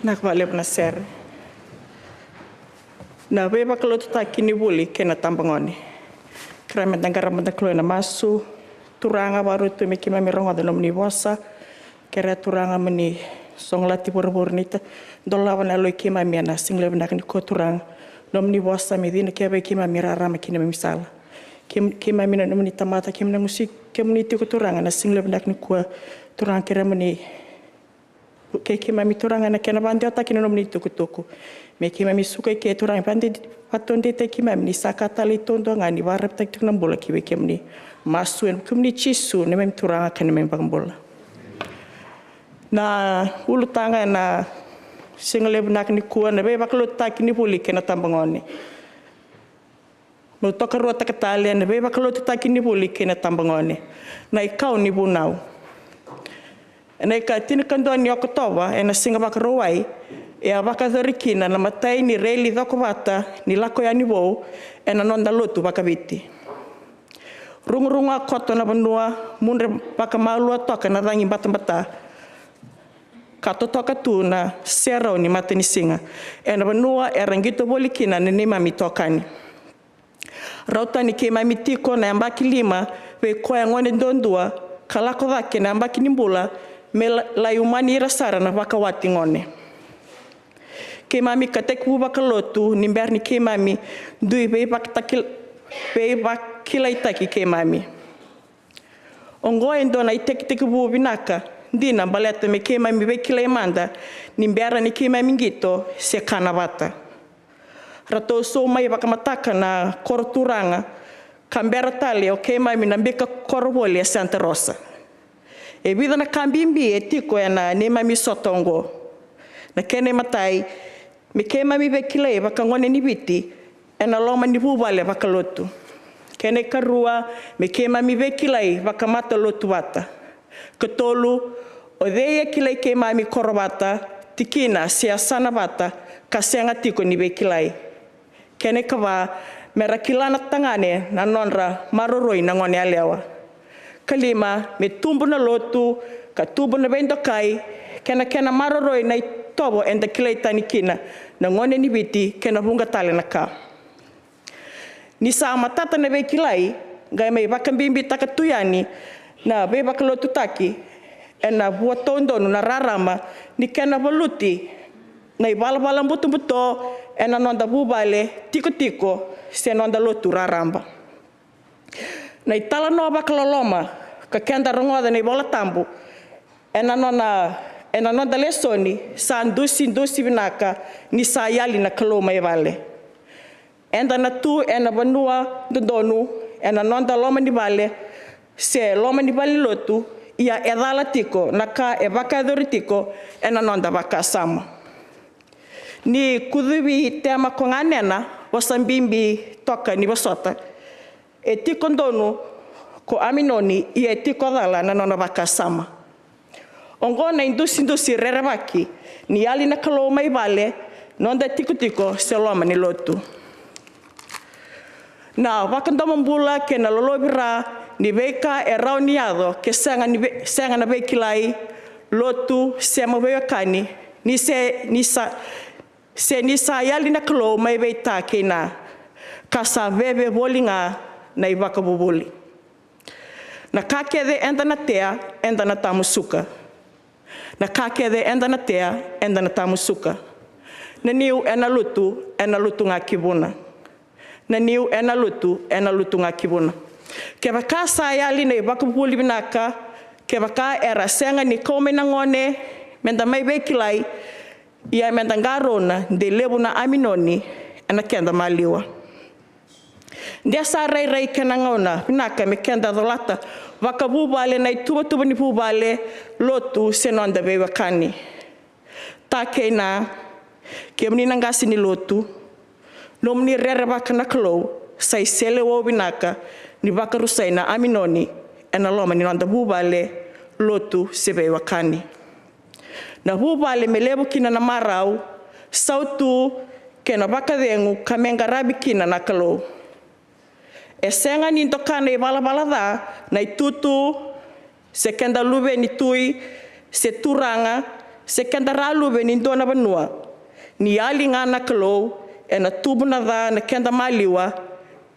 Na ka vakalevu na sere. Na veivakalotutaki ni vuli kei na tabagone. Kerea meda qarava mada na Kalou ena masu. Turaga, vakarau tu me keimami rogoca na nomuni vosa. Kerea Turaga mo ni sogolati vuravura ni ta, dolava na yalo i keimami ena siga levu vinaka nikua Turaga. Nomuni vosa me cina kece vei keimami, rarama ki na neimami sala. Keim-, keimami na nomuni tamata, keimami na gusi, kemuni tiko Turaga ena siga levu vinaka nikua Turaga, kerea mo ni, kei keimami Turaga ena kena vakadewataki na nomuni tukutuku. Me keimami suka i ke Turaga, vakade-, vakadeitaki keimami ni sa ka talei taudua ga ni vakarautaki tiko na bula ki vei kemuni. Masu ena vuku i Jisu na neimami Turaga ka neimami iVakabula. Na ulutaga ena siga levu vinaka nikua, na veivakalotutaki ni vuli kei na tabagone. Meu tokaruataka tale na veivakalotutaki ni vuli kei na tabagone. Na ikau ni vunau. Ena ikatinikadua ni Okotova, ena siga Vakarauwai, e a vakayacori kina na imatai ni reli cokovata ni lako yani vou ena noda lotu vakaviti. Rugurugu a koto na vanua, mudre vakamalua toka na cagi batabata, ka totoka tu na serau ni matanisiga ena vanua era qito voli kina na neimami itokani. Rauta ni keimami tiko na yabaki lima vei koya gone duadua, ka lako cake na yabaki ni bula me la-, lai umani ira sara na vakawati gone. Keimami ka tekivu vakalotu ni bera ni keimami dui veivakataki-, veivakilaitaki keimami. Oqo e dua na itekitekivu vinaka dina baleta me keimami veikilai mada ni bera ni keimami qito se kana vata. Ratou sou mai vakamataka na koro turaga, ka bera tale o keimami na bika koro voli e Santa Rosa. E vica na ka bibi e tiko ena neimami sota oqo. Na kena imatai, me keimami veikilai vakagone ni Viti ena loma ni vuvale vakalotu. Kena ikarua, me keimami veikilai vakamatalotu vata. Katolu, o cei e kilai keimami koro vata, tikina se yasana vata, ka sega tiko ni veikilai. Kena ikava, mera kila na tagane na nodra maroroi na gone yalewa. Kalima, me tubu na lotu, ka tubu na veidokai, kei na kena maroroi na itovo eda kilai tani kina na gone ni Viti, kei na vuqa tale na ka. Ni sa matata na veikilai, qai mai vakabibitaka tu yani na veivakalotutaki, ena vua taudonu na rarama ni kena valuti na ivalavala butobuto ena noda vuvale tikotiko se noda lotu raraba. Na italanoa vakaloloma ka keda rogoca na iVola Tabu ena nona, ena noda lesoni sa dusidusi vinaka ni sa yali na Kalou mai vale. Eda na tu ena vanua dodonu, ena noda loma ni vale, se loma ni valenilotu, ia e cala tiko na ka e vakayacori tiko ena noda vakasama. Ni kucuvi tema ko ganena, vosa bibi toka ni vosota. E tiko donu ko Aminoni, ia e tiko cala na nona vakasama. Oqo na idusidusi rerevaki ni yali na Kalou mai vale, noda tikotiko se loma ni lotu. Na vakadomobula kei na lolovira ni veika e rawa ni yaco ke sega ni vei-, sega na veikilai, lotu, sema veiwekani, ni se, ni sa, se ni sa yali na Kalou mai vei Ta kei Na, ka sa veve voli ga na ivakavuvuli. Na ka kece eda na tea, eda na tamusuka. Na ka kece eda na tea, eda na tamusuka. Na niu ena lutu, ena lutu ga ki vuna. Na niu ena lutu, ena lutu ga ki vuna. Kevaka sa yali na ivakavuvuli vinaka, kevaka era sega ni kau mai na gone meda mai veikilai, ia meda qarauna de levu na Aminoni ena keda maliwa. De sa rairai kena gauna vinaka me keda colata vakavuvale na ituvatuva ni vuvale, lotu se noda veiwekani. Ta kei Na, kemuni na qase ni lotu, nomuni rerevaka na Kalou sa iseleiwau vinaka ni vakarusai na Aminoni ena loma ni noda vuvale, lotu se veiwekani. Na vuvale me levu kina na marau, sautu kei na vakacegu ka me qaravi kina na Kalou. E sega ni doka na ivalavala ca, na itutu, se keda luve ni tui se turaga, Se keda ra luve ni dua na vanua, ni yali ga na Kalou, ena tubu na ca na keda maliwa,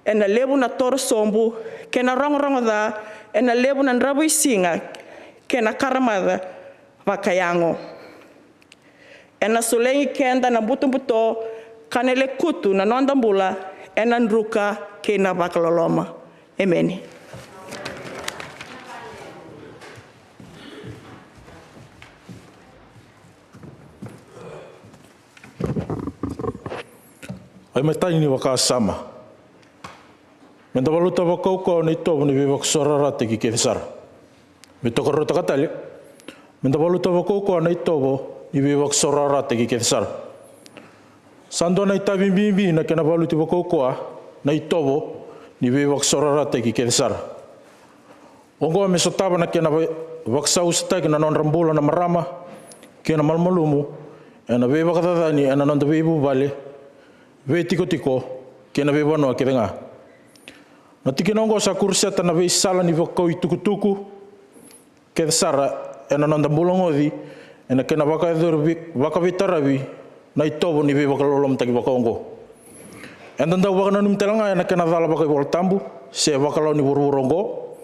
ena levu na toro sobu, kei na rogorogo ca, ena levu na dravuisiga, kei na karamaca vakayago. Ena solegi keda na butobuto, ka na lekutu na noda bula, ena druka kei na vakaloloma. Emeni. Ai mai tani ni vakasama. Meda valuta vakaukauwa na itovo ni veivakasaurarataki kece sara. Me tokaruataka tale, meda valuta vakaukauwa na itovo ni veivakasaurarataki kece sara. Sa dua na itavi bibi na kena valuti vakaukauwa na itovo ni veivakasaurarataki kece sara. Oqo me sotava na kena va-, vakasausataki na nodra bula na marama kei na malumalumu, ena veivakacacani ena noda veivuvale, veitikotiko, kei na veivanua kece ga. Na tikina oqo sa kuruseta na veisala ni vakau itukutuku kece sara ena noda bula oqo, ena kena vakayacori vi-, vakaveitaravi na itovo ni veivakalolomataki vakaoqo. Eda dau vakananumi tale ga ena kena cala vakaivolatabu se vakalawa ni vuravura oqo,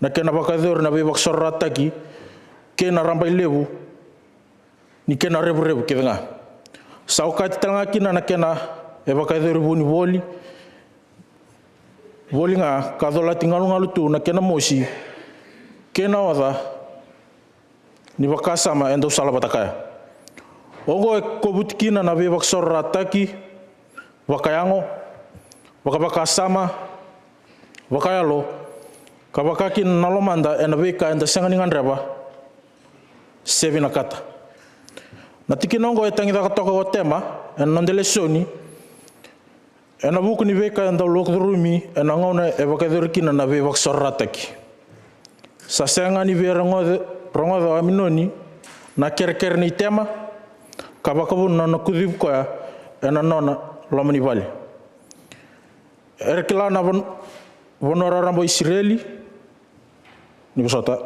na kena vakayacori na veivakasaurarataki kei na rabailevu ni kena revurevu kece ga. Sa okati tale ga kina na kena e vakayacori vuni voli, voli ga ka colati galugalu tu na kena mosi kei na oca ni vakasama e dau sala vata kaya. Oqo e kovuti kina na veivakasaurarataki vakayago, vakavakasama, vakayalo, ka vaka kina na lomada ena veika eda sega ni gadreva se vinakata. Na tikina oqo e tagicaka toka o Tema ena noda lesoni, ena vuku ni veika e dau lako curumi ena gauna e vakayacori kina na veivakasaurarataki. Sa sega ni via rogoca, rogoca o Aminoni na kerekere nei Tema, ka vakavuna na nona kucivi koya ena nona loma ni vale. Era kila na van-, vanua raraba o Isireli, ni vosota.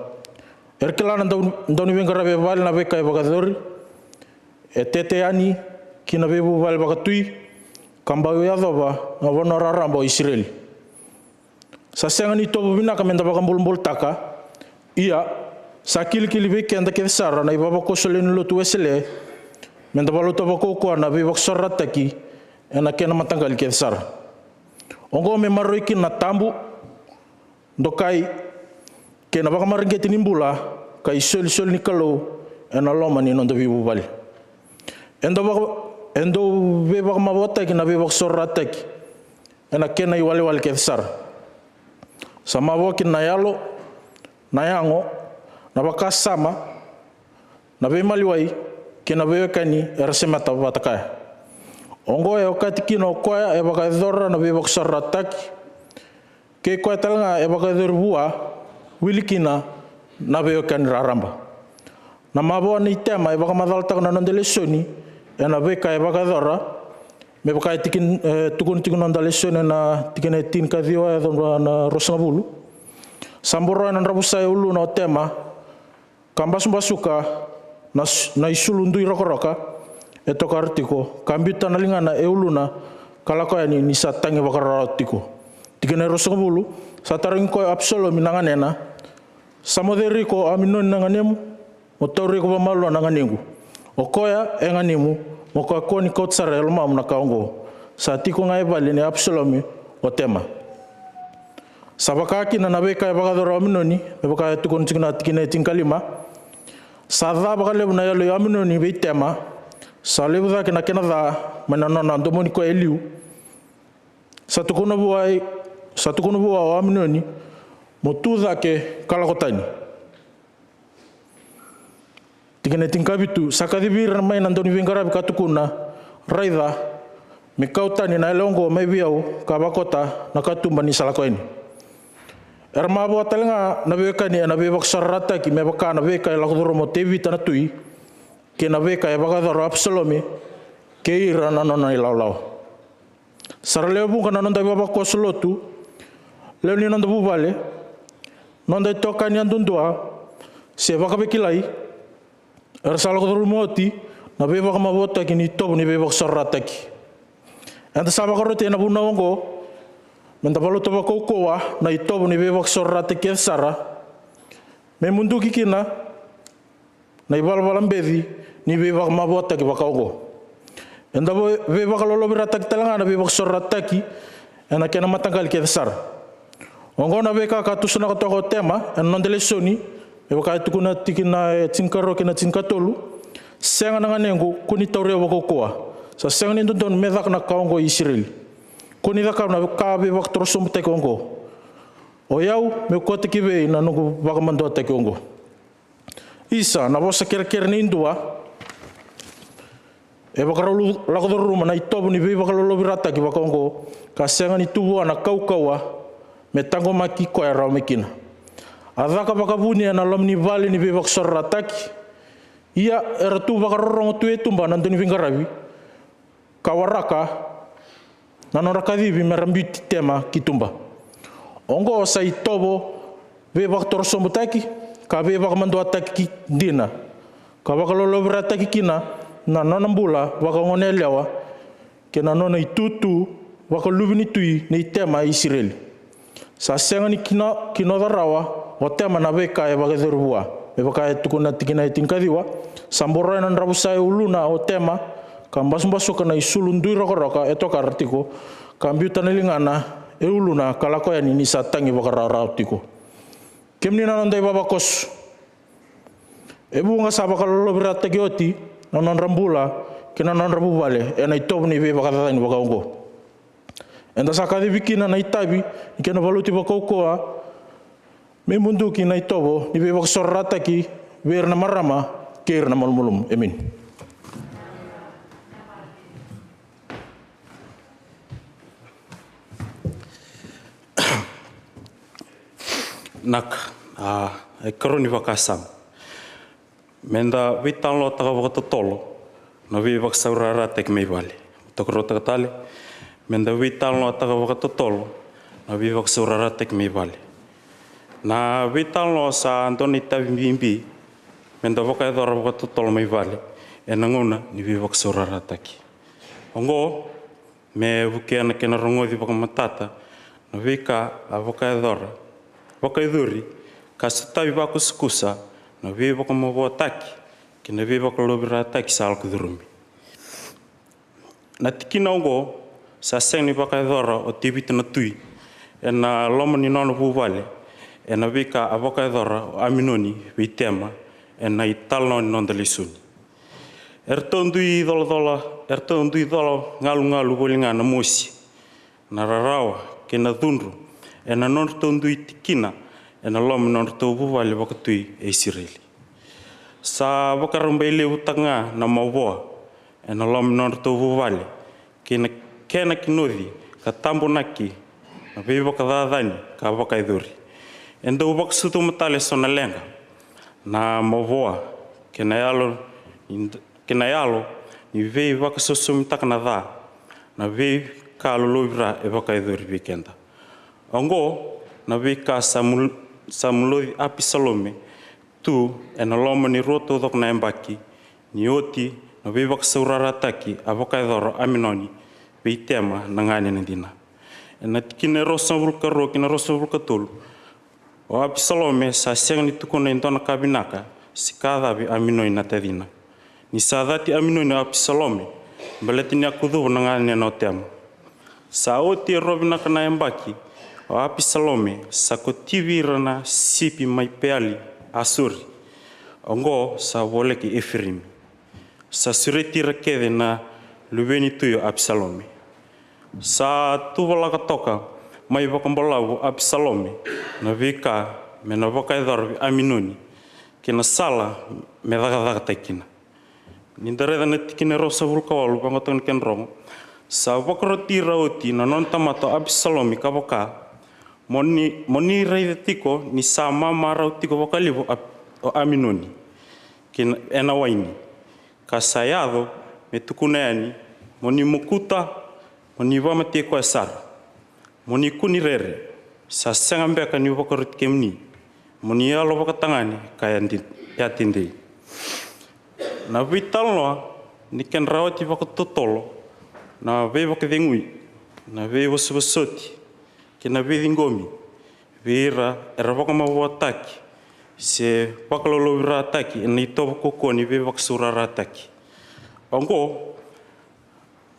Era kila na dau, dauniveiqaravi e vale na veika e vakayacori, e tete yani ki na veivuvale vakatui, ka bau yacova na vanua raraba o Isireli. Sa sega ni tovo vinaka meda vakabulabulataka, ia sa kilikili vei keda kece sara na ivavakoso lewe ni lotu Wesele, meda valuta vakaukauwa na veivakasaurarataki ena kena mataqali kece sara. Oqo me maroroi kina na tabu, dokai, kei na vakamareqeti ni bula ka isolisoli ni Kalou ena loma ni noda veivuvale. E dau vaka-, e dau veivakamavoataki na veivakasaurarataki ena kena iwalewale kece sara. Sa mavoa kina na yalo, na yago, na vakasama, na veimaliwai kei na veiwekani era semata vata kaya. Oqo e okati kina o koya e vakayacora na veivakasaurarataki, kei koya tale ga e vakayacori vua, wili kina na veiwekani raraba. Na mavoa nei Tema e vakamacalataka na noda lesoni ena veika e vakayacora, me vaka e tikin-, e tukuni tiko na noda lesoni ena tikina e tinikaciwa, e yaco na ruasagavulu. Sa boroya na dravusa e uluna o Tema, ka basubasuka na s-, na isulu dui rokoroka e tokara tiko, ka biuta na ligana e uluna, ka lako yani ni sa tagi vakarawarawa tiko. Tikina e ruasagavulu, sa tarogi koya o Apisalomi na ganena, "Sa moceri iko o Aminoni na ganemu? Mo tauri iko vakamalua na ganequ. O koya e ganemu, mo kakua ni kauta sara e lomamu na ka oqo." Sa tiko ga e vale nei Apisalomi o Tema. Sa vaka kina na veika e vakayacora o Aminoni, me vaka e tukuni tiko na tikina e tinikalima. Sa ca vakalevu na yalo i Aminoni vei Tema, sa levu cake na kena ca mai na nona domoni koya e liu. Sa tukuna vua, sa tukuna vua o Aminoni, "Mo tu cake ka lako tani." Tikina e tinikavitu, sa kacivi ira mai na dauniveiqaravi ka tukuna, "Raica, me kau tani na yalewa oqo mai vei au ka vakota na katuba ni sa lako yani." Era mavoa tale ga na veiwekani ena veivakasaurarataki me vaka na veika e lako curuma o Tevita na tui, kei na veika e vakayacora o Apisalomi kei ira na nona ilawalawa. Sa ra lewe vuqa na noda ivavakoso lotu, lewe ni noda vuvale, noda itokani yadudua se vakavekilai, Era sa lako curuma oti na veivakamavoataki ni itovo ni veivakasaurarataki. Eda sa vakaroti ena vunau oqo me da valuta vakaukauwa na itovo ni veivakasaurarataki kece sara, me muduki kina na ivalavala beci ni veivakamavoataki vakaoqo. Eda veivakalolovirataki tale ga na veivakasaurarataki ena kena mataqali kece sara. Oqo na veika ka tusanaka toka o Tema ena noda lesoni, me vaka e tukuna tikina e tinikarua kei na tinikatolu: Sega na ganequ, ko ni tauri au vakaukauwa. Sa sega ni dodonu me caka na ka oqo i Isireli. Ko ni cakava na ka veivakatorosobutaki oqo. O yau, meu kauta ki vei na noqu vakamaduataki oqo? Isa, na vosa kerekere nei dua e vakarau lako curuma na itovo ni veivakalolovirataki vakaoqo, ka sega ni tu vua na kaukauwa me taqomaki koya rawa mai kina. A caka vakavuni ena loma ni vale ni veivakasaurarataki. Ia era tu vakarorogo tu e tuba na dauniveiqaravi, ka waraka na nodra kacivi me ra biuti Tema ki tuba. Oqo sa itovo veivakatorosobutaki ka veivakamaduataki dina, ka vakalolovirataki kina na nona bula vakagoneyalewa kei na nona itutu vakaluvenitui nei Tema e Isireli. Sa sega ni kino, kinoca rawa o Tema na veika e vakayacori vua. Me vaka e tukuna na tikina e tinikaciwa: Sa boroya na dravusa e uluna o Tema, ka basubasuka na isulu dui rokoroka e tokara tiko, ka biuta na ligana e uluna, ka lako yani ni sa tagi vakarawarawa tiko. Kemuni na noda ivavakoso, e vuqa sa vakalolovirataki oti na nodra bula kei na nodra vuvale ena itovo ni veivakacacani vakaoqo. Eda sa kacivi kina na itavi ni kena valuti vakaukauwa me muduki na itovo ni veivakasaurarataki vei ira na marama kei ira na malumalumu. Emeni. Naka, a, e karua ni vakasama. Me da veitalanoataka vakatotolo na veivakasaurarataki mai vale. Tokaruataka tale, me da veitalanoataka vakatotolo na veivakasaurarataki mai vale. Na veitalanoa sa dua na itavi bibi me da vakayacora vakatotolo mai vale ena gauna ni veivakasaurarataki. Oqo me vukea na kena rogoci vakamatata na veika a vakayacora, vakayacori, ka sotavi vakusakusa na veivakamavoataki kei na veivakalovirataki sa lako curumi. Na tikina oqo sa sega ni vakayacora o Tevita na tui ena loma ni nona vuvale ena veika a vakayacora o Aminoni vei Tema ena italanoa ni noda lesoni. Eratou dui colacola, eratou dui cola galugalu voli ga na mosi, na rarawa kei na cudru ena nodratou dui tikina ena loma ni nodratou vuvale vakatui e Isireli. Sa vakarabailevutaka ga na mavoa ena loma ni nodratou vuvale kei na kena kinoci ka tabonaki na veivakacacani ka vakayacori. E dau vakasucuma tale eso na leqa, na mavoa kei na yalo ni kei na yalo ni veivakasosomitaka na ca, na veika lolovira e vakayacori vei keda. Oqo na veika sa mul-, sa muloci Apisalome tu ena loma ni rua taucoko na yabaki ni oti na veivakasaurarataki a vakayacora o Aminoni vei Tema na gane na dina. Ena tikina e ruasagavulu ka rua ki na ruasagavulu ka tolu, o Apisalome sa sega ni tukuna e dua na ka vinaka se ka ca vei Aminoni na tacina. Ni sa cati Aminoni o Apisalome baleta ni a kucuva na ganena o Tema. Sa oti e rua vinaka na yabaki, o Apisalome sa kotivi ira na sipi mai Peali Asori. Oqo sa voleka i Efereimi. Sa sureti ira kece na luve ni tui o Apisalome. Sa tuvalaka toka mai vakabalavu o Apisalome na veika me na vakayacora vei Aminoni kei na sala me cakacakataki kina. Ni da raica na tikina e ruasagavulu ka walu, vaqo toka na kena rogo. Sa vakaroti ira oti na nona tamata o Apisalome ka vaka, mo ni, mo ni raica tiko ni sa mamarau tiko vakalevu o Ap-, o Aminoni kei na, ena waini, ka sa yaco me tukuna yani, mo ni mokuta, mo ni vakamatei koya sara. Mo ni kua ni rere, sa sega beka niu vakaroti kemuni, mo ni yalo vakatagane ka yadi-, yatedei. Na veitalanoa ni kena rawati vakatotolo na veivakacegui, na veivosovosoti kei na veiciqomi vei ira era vakamavoataki se vakalolovirataki ena itovo kaukaua ni veivakasaurarataki. Oqo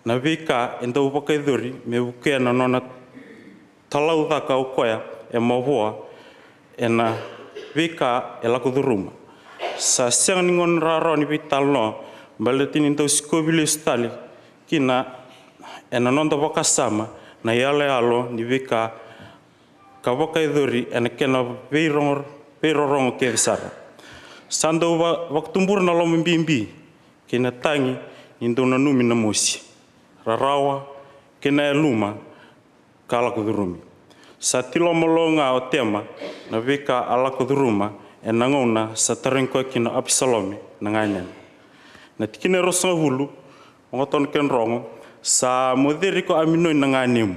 na veika e dau vakayacori me vukea na nona talaucaka o koya e mavoa ena veika e lako curuma. Sa sega ni gauna rawarawa ni veitalanoa baleta ni dau sikovi lesu tale kina ena noda vakasama na iyaloyalo ni veika ka vakayacori ena kena veirogo-, veirorogo kece sara. Sa dau va-, vakatubura na lomabibi kei na tagi ni dau nanumi na mosi, rarawa kei na yaluma ka lako curumi. Sa tiloma lo ga o Tema na veika a lako curuma ena gauna sa tarogi koya kina o Apisalome na ganena. Na tikina e ruasagavulu, oqo tonu kena rogo: Sa moceri ko Aminoni na ganemu.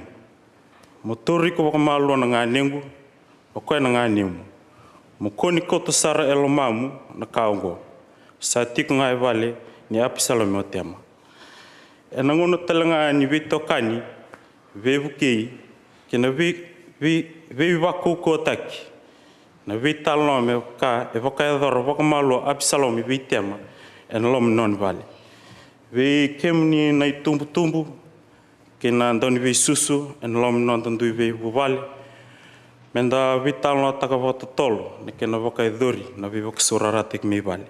Mo tauri iko vakamalua na ganequ, o koya na ganemu. Mo kua ni kauta sara e lomamu na ka oqo. Sa tiko ga e vale ni Apisalome o Tema. Ena gauna tale ga ni veitokani, veivukei kei na vei-, vei-, veivakaukauwataki, na veitalanoa me vaka e vakayacora vakamalua o Apisalome vei Tema ena loma ni nona vale. Vei kemuni na itubutubu kei na dauniveisusu ena loma ni noda dui veivuvale, meda veitalanoataka vakatotolo na kena vakayacori na veivakasaurarataki mai vale.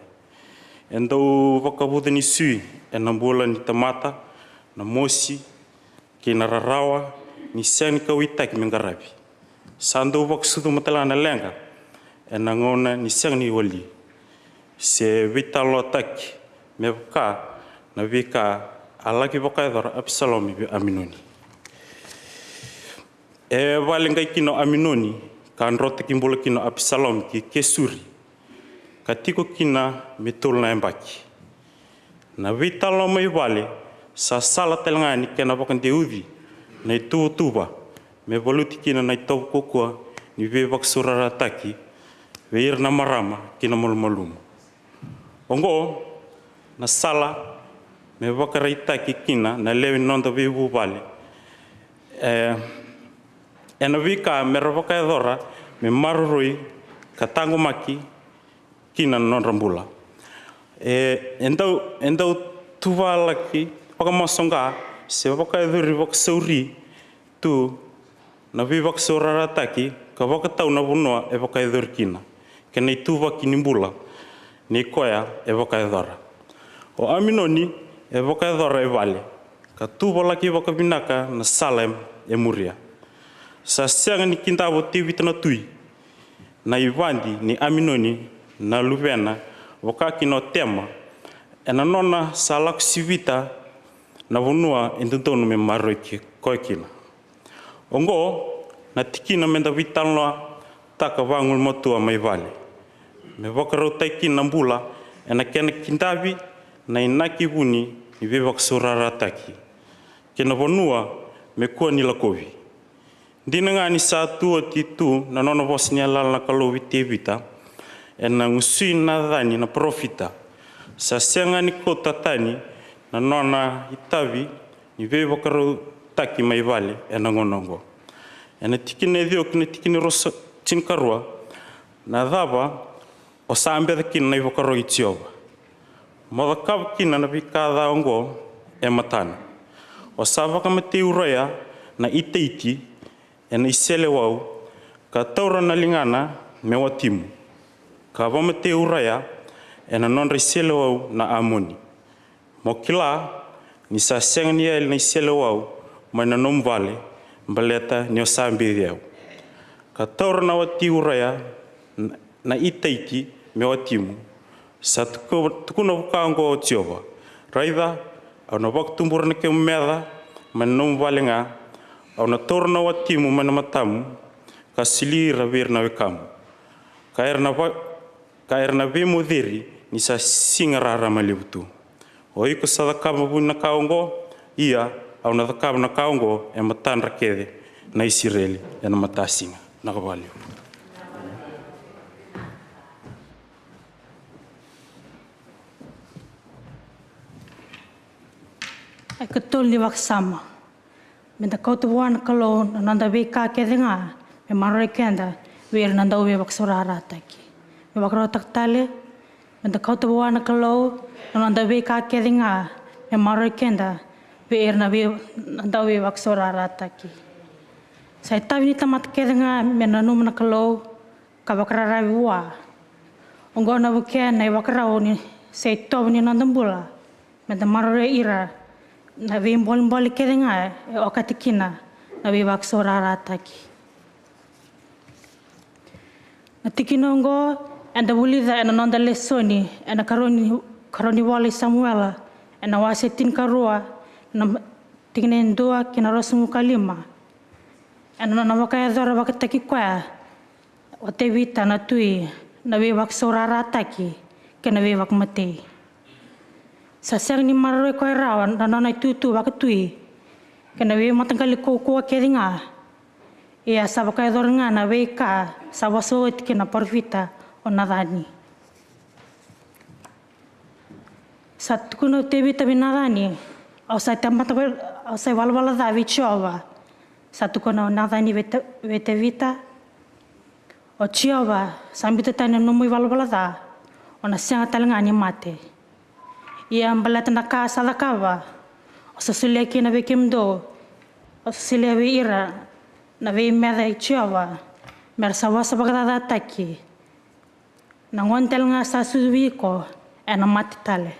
E dau vakavuca ni sui ena bula ni tamata na mosi kei na rarawa ni sega ni kauwaitaki me qaravi. Sa dau vakasucuma tale ga na leqa ena gauna ni sega ni wali se veitalanoataki me vaka na veika a laki vakayacora o Apisalome vei Aminoni. E vale qai kina o Aminoni ka drotaki bula kina o Apisalome ki Kesuri, ka tiko kina me tolu na yabaki. Na veitalanoa mai vale sa sala tale ga ni kena vakadeuci na ituvatuva me valuti kina na itovo kaukaua ni veivakasaurarataki vei ira na marama kei na malumalumu. Oqo na sala me vakaraitaki kina na lewe ni noda veivuvale, e, ena veika me ra vakayacora me maroroi ka taqomaki kina na nodra bula. E, e dau, e dau tuvalaki vakamasoqa se vakayacori vakasauri tu na veivakasaurarataki ka vakatau na vanua e vakayacori kina kei na ituvaki ni bula nei koya e vakayacora. O Aminoni e vakayacora e vale ka tuvalaki vakavinaka na sala e, e muria. Sa sega ni kidava o Tevita na tui na ivadi ni Aminoni na luvena, vaka kina o Tema, ena nona sa lako sivita na vanua e dodonu me maroroi ki-, koya kina. Oqo na tikina meda veitalanoataka vagumatua mai vale me vakarautaki kina na bula ena kena kidavi na inaki vuni ni veivakasaurarataki kei na vanua me kua ni lakovi. Dina ga ni sa tu oti tu na nona vosa ni yalayala na Kalou vei Tevita ena gusui Nacani na parofita, sa sega ni kauta tani na nona itavi ni veivakarautaki mai vale ena gauna oqo. Ena tikina e ciwa ki na tikina e ruasagavulu ka rua, na cava o sa beca kina na ivakaro i Jiova? Mo cakava kina na veika ca oqo e matana. O sa vakamatei Uraia na Itaiti ena iseleiwau, ka taura na ligana me watimu, ka vakamatei Uraia ena nodra iseleiwau na Amoni. Mo kila ni sa sega ni yali na iseleiwau mai na nomu vale, baleta ni o sa beci au. Ka taura na wati Uraia na, na Itaiti me watimu. Sa tuku-, tukuna vaka oqo o Jiova: Raica, au na vakatubura na kemu meca mai na nomu vale ga, au na taura na watimu mai na matamu, ka soli ira vei ira na wekamu, ka era na va-, ka era na veimoceri ni sa siga rarama levu tu. O iko sa cakava vuni na ka oqo, ia au na cakava na ka oqo e matadra kece na Isireli ena matasiga. Vinaka vakalevu. E katolu ni vakasama. Me da kauta vua na Kalou na noda veika kece ga me maroroi keda vei ira na dauveivakasaurarataki. Me vakarautaka tale, me da kauta vua na Kalou na noda veika kece ga me maroroi keda vei ira na vei, na dauveivakasaurarataki. Sa itavi ni tamata kece ga me nanuma na Kalou ka vakararavi vua. Oqo na vukea na ivakarau ni se itovo ni noda bula, me da maroroi ira na veibolebole kece ga e okati kina na veivakasaurarataki. Na tikina oqo eda vulica ena noda lesoni ena karua ni, karua ni vola i Samuela, ena wase tinikarua, na tikina e dua ki na ruasagavulu ka lima. Ena nona vakayacora vakataki koya o Tevita na tui na veivakasaurarataki kei na veivakamatei. Sa sega ni maroroi koya rawa na nona itutu vakatui kei na veimataqali kaukauwa kece ga. Ia sa vakayacora ga na veika sa vosa oti kei na parofita o Nacani. Sa tukuna o Tevita vei Nacani, au sa tamata, au sa ivalavala ca vei Jiova. Sa tukuna o Nacani vei Te, vei Tevita, o Jiova sa biuta tani na nomu ivalavala ca, o na sega tale ga ni mate. Ia baleta na ka sa cakava, o sa solia kina vei kemudou, o sa solia vei ira na veimeca i Jiova, me ra sa vosa vakacacataki. Na gone tale ga sa sucu vei iko ena mate tale.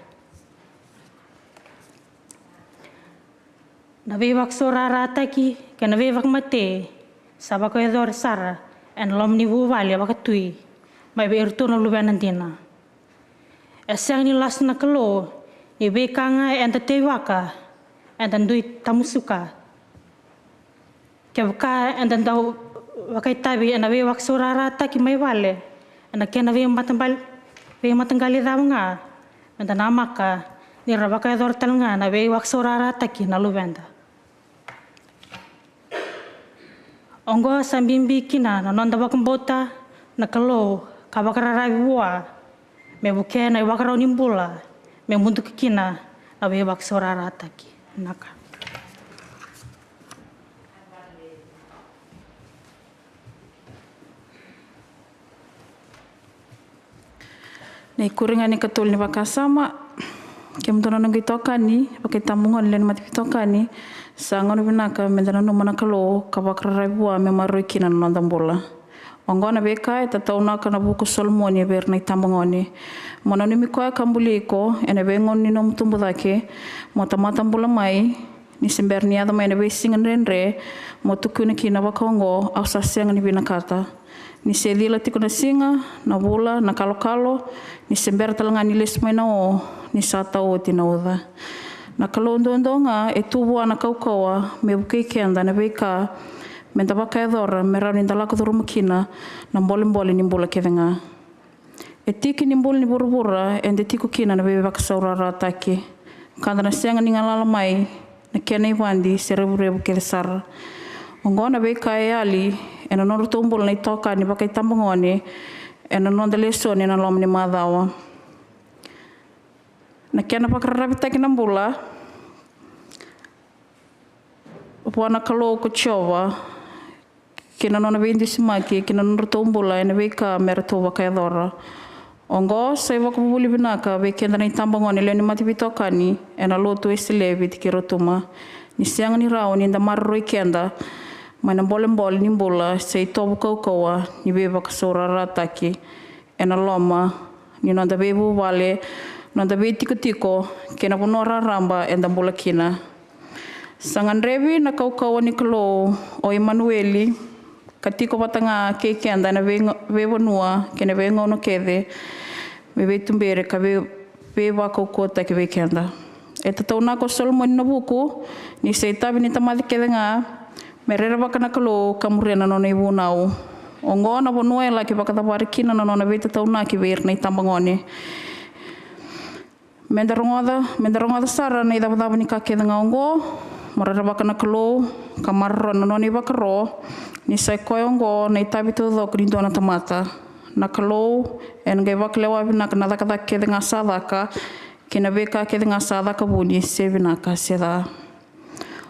Na veivakasaurarataki kei na veivakamatei sa vakayacori sara ena loma ni vuvale vakatui mai vei iratou na luvena dina. E sega ni lasu na Kalou ni veika ga eda teivaka eda dui tamusuka. Kevaka eda dau vakaitavi ena veivakasaurarataki mai vale ena kena veimatabal, veimataqali cava ga, meda namaka ni ra vakayacora tale ga na veivakasaurarataki na luveda. Oqo sa bibi kina na noda vakabauta na Kalou ka vakararavi vua me vukea na ivakarau ni bula me muduki kina na veivakasaurarataki. Naka. Na ikuri ga ni katolu ni vakasama. Kemudou na noqu itokani vakaitabagone, lewe ni mataveitokani, sa gauna vinaka meda nanuma na Kalou ka vakararavi vua me maroroi kina na noda bula. Oqo na veika e tataunaka na vuku o Solomoni vei ira na itabagone. Mo nanumi koya ka buli iko ena veigauna ni nomu tubu cake, mo tamata bula mai, ni se bera ni yaco mai na veisiga dredre, mo tukuna kina vakaoqo, au sa sega ni vinakata. Ni se cila tiko na siga, na vula, na kalokalo, ni se bera tale ga ni lesu mai na o, ni sa tau oti na uca. Na Kalou duadua ga e tu vua na kaukauwa me vukei keda na veika meda vakayacora me rawa ni da lako curuma kina na bolebole ni bula kece ga. E tiki ni bula ni vuravura eda tiko kina na veivakasaurarataki, ka da na sega ni galala mai na kena ivadi se revurevu kece sara. Oqo na veika e yali ena nodratou bula na itokani vakaitabagone ena noda lesoni ena loma ni macawa. Na kena vakararavitaki na bula vua na Kalou ko Jiova, kei na nona veidusimaki ki na nodratou bula ena veika me ratou vakayacora. Oqo sa ivakavuvuli vinaka vei keda na itabagone lewe ni mataveitokani ena Lotu Wesele e Viti kei Rotuma. Ni sega ni rawa ni da maroroi keda mai na bolebole ni bula se itovo kaukauwa ni veivakasaurarataki ena loma ni noda veivuvale, noda veitikotiko kei na vanua raraba eda bula kina. Sa gadrevi na kaukauwa ni Kalou o Imanueli ka tiko vata ga kei keda ena vei, veivanua kei na veigauna kece, me veituberi ka vei, veivakaukauwataki vei keda. E tataunaka o Solomoni na vuku ni se itavi ni tamata kece ga me rerevaka na Kalou ka muria na nona ivunau. Oqo na vanua e laki vakacavari kina na nona veitataunaki vei ira na itabagone. Meda rogoca, meda rogoca sara na icavacava ni ka kece ga oqo, mo rerevaka na Kalou ka maroroya na nona ivakaro, ni sa i koya oqo na itavi taucoko ni dua na tamata. Na Kalou ena qai vakalewa vinaka na cakacaka kece ga sa caka, kei na veika kece ga sa caka vuni, se vinaka se ca.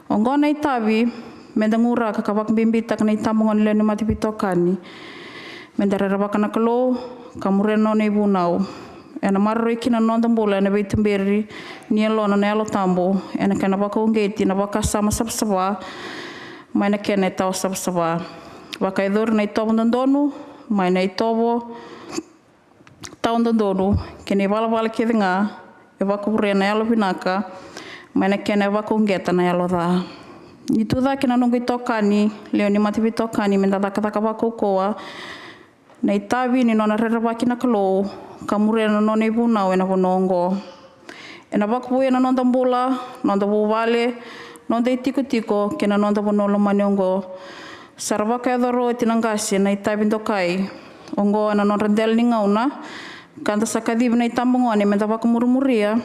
Oqo na itavi meda guraka ka vakabibitaka na itabagone lewe ni mataveitokani, meda rerevaka na Kalou ka muria na nona ivunau. Ena maroroi kina na noda bula ena veituberi ni yalona na Yalo Tabu, ena kena vakauqeti na vakasama savasava mai na kena e tawa savasava, vakayacori na itovo dodonu mai na itovo tawa dodonu, kei na ivalavala kece ga e vakavurea na yalo vinaka mai na kena e vakauqeta na yalo ca. Ni tu cake na noqu itokani lewe ni mataveitokani, meda cakacaka vakaukauwa na itavi ni nona rerevaki na Kalou ka muria na nona ivunau ena vanua oqo. Ena vakavouya na noda bula, noda vuvale, noda itikotiko kei na noda vanua lomani oqo. Sa ra vakayacora oti na qase na itavi dokai oqo ena nodra dela ni gauna, ka da sa kacivi na itabagone meda vakamurimuria,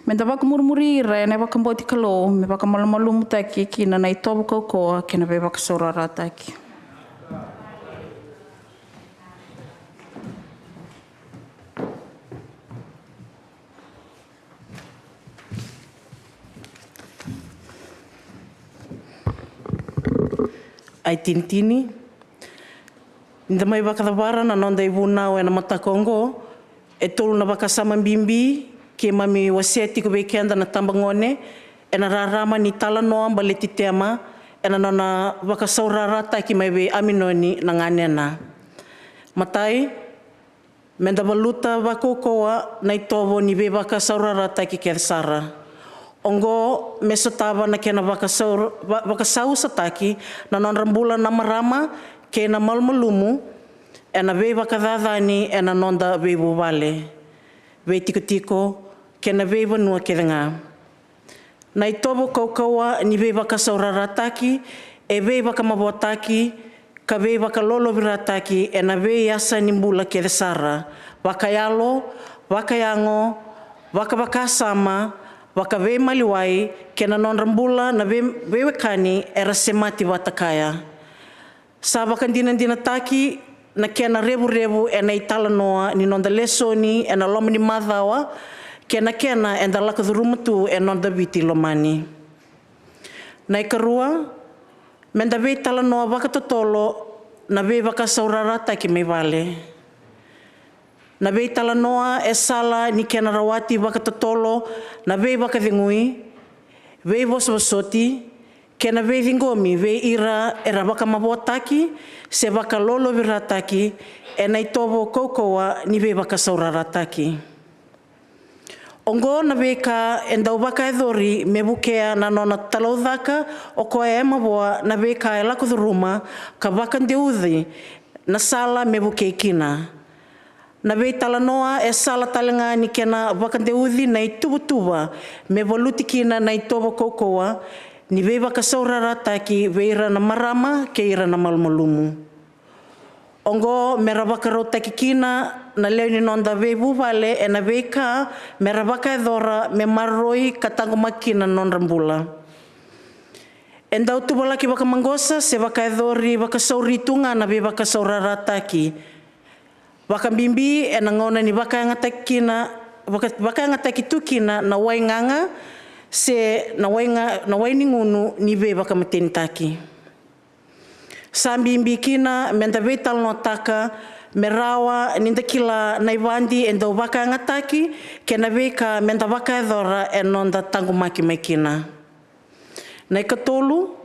meda vakamurimuria ira ena vakabauti Kalou, me vakamalumalumutaki kina na itovo kaukauwa kei na veivakasaurarataki. Ai tinitini. Ni da mai vakacavara na noda ivunau ena mataka oqo, e tolu na vakasama bibi keimami wasea tiko vei keda na tabagone ena rarama ni talanoa baleti Tema ena nona vakasaurarataki mai vei Aminoni na ganena. Matai, meda valuta vakaukauwa na itovo ni veivakasaurarataki kece sara. Oqo me sotava na kena vakasaur-, va-, vakasausataki na nodra bula na marama kei na malumalumu ena veivakacacani ena noda veivuvale, veitikotiko kei na veivanua kece ga. Na itovo kaukauwa ni veivakasaurarataki e veivakamavoataki ka veivakalolovirataki ena veiyasa ni bula kece sara, vakayalo, vakayago, vakavakasama, vakaveimaliwai, kei na nodra bula na vei-, veiwekani era semati vata kaya. Sa vakadinadinataki na kena revurevu ena italanoa ni noda lesoni ena loma ni macawa, kei na kena eda lako curuma tu ena noda Viti lomani. Na ikarua, meda veitalanoa vakatotolo na veivakasaurarataki mai vale. Na veitalanoa e sala ni kena rawati vakatotolo na veivakacegui, veivosovosoti, kei na veiciqomi vei ira era vakamavoataki se vakalolovirataki ena itovo kaukauwa ni veivakasaurarataki. Oqo na veika e dau vakayacori me vukea na nona talaucaka o koya e mavoa na veika e lako curuma ka vakadeuci na sala me vukei kina. Na veitalanoa e sala tale ga ni kena vakadeuci na ituvatuva me valuti kina na itovo kaukauwa ni veivakasaurarataki vei ira na marama kei ira na malumalumu. Oqo me ra vakarautaki kina na lewe ni noda veivuvale ena veika me ra vakayacora me maroroi ka taqomaki kina na nodra bula. E dau tuvalaki vakamaqosa se vakayacori vakasauri tu ga na veivakasaurarataki, vakabibi ena gauna ni vakayagataki kina, vaka-, vakayagataki tu kina na wai gaga se na wai ga-, na wai ni gunu ni veivakamatenitaki. Sa bibi kina meda veitalanoataka me rawa ni da kila na ivadi e dau vakayagataki kei na veika meda vakayacora ena noda taqomaki mai kina. Na ikatolu,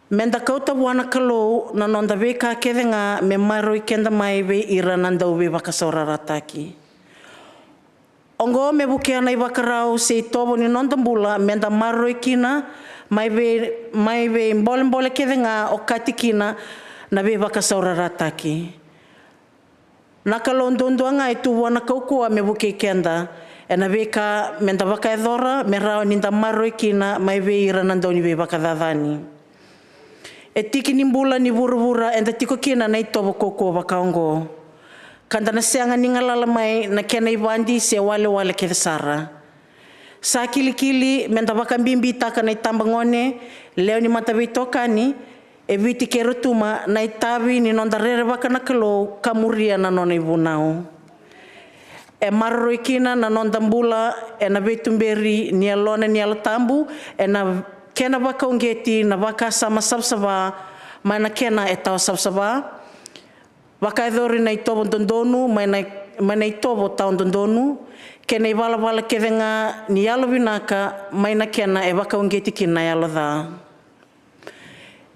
meda kauta vua na Kalou na noda veika kece ga me maroroi keda mai vei ira na dauveivakasaurarataki. Oqo me vukea na ivakarau se itovo ni noda bula meda maroroi kina mai vei, mai vei bolebole kece ga okati kina na veivakasaurarataki. Na Kalou duadua ga e tu vua na kaukauwa me vukei keda ena veika meda vakayacora me rawa ni da maroroi kina mai vei ira na dau ni veivakacacani. E tiki ni bula ni vuravura eda tiko kina na itovo kaukauwa vaka oqo, ka da na sega ni galala mai na kena ivadi se walewale kece sara. Sa kilikili meda vakabibitaka na itabagone, lewe ni mataveitokani, e Viti kei Rotuma, na itavi ni noda rerevaka na Kalou ka muria na nona ivunau. E maroroi kina na noda bula ena veituberi ni yalona ni Yalo Tabu, ena kena vakauqeti na vakasama savasava mai na kena e tawa savasava, vakayacori na itovo dodonu mai na, mai na itovo tawa dodonu, kei na ivalavala kece ga ni yalo vinaka mai na kena e vakauqeti kina na yalo ca.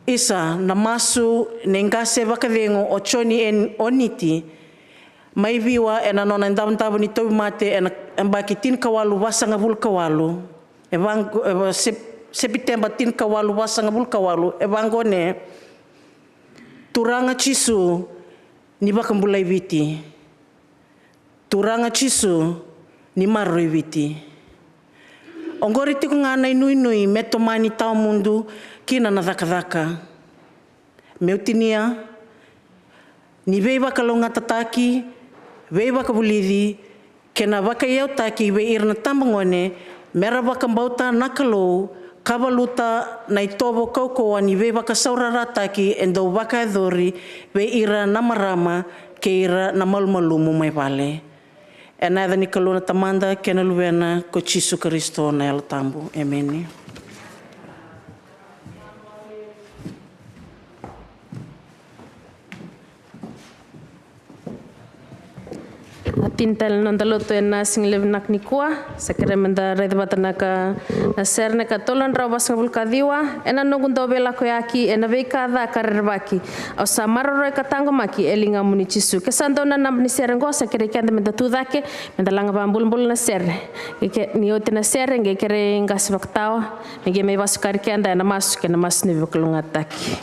Isa, na masu nei qase vakacegu o Joni Oniti, mai Viwa ena nona idavodavo ni tauvimate ena yabaki tinikawalu vasagavulu ka walu, e vaqo, e va, Sep-, Sepiteba tinikawalu vasagavulu ka walu, e vaqo ne: Turaga Jisu ni vakabulai Viti. Turaga Jisu ni maroroi Viti. Oqori tiko ga na inuinui me tomani tawa mudu kina na cakacaka. Meu tinia ni veivakalougatataki, veivakavulici, kei na vakaiyautaki vei ira na tabagone, mera vakabauta na Kalou, ka valuta na itovo kaukauwa ni veivakasaurarataki e dau vakayacori vei ira na marama kei ira na malumalumu mai vale. Ena yaca ni Kalou na Tamada kei na Luvena ko Jisu Karisito na Yalo Tabu. Emeni. A tini tale na noda lotu ena siga levu vinaka nikua. Sa kerei meda raica vata na ka, na sere na ka tolu na drau vasagavulu ka ciwa: Ena noqu dau veilakoyaki ena veika ca ka rerevaki, au sa maroroi ka taqomaki e ligamuni Jisu. Ke sa donu na naba ni sere oqo, sa kerei keda meda tu cake, meda laga vakabulabula na sere. Ke, ke, ni oti na sere, qai kerei qase vakatawa me qai mai vakasukari keda ena masu kei na masu ni veivakalougatataki.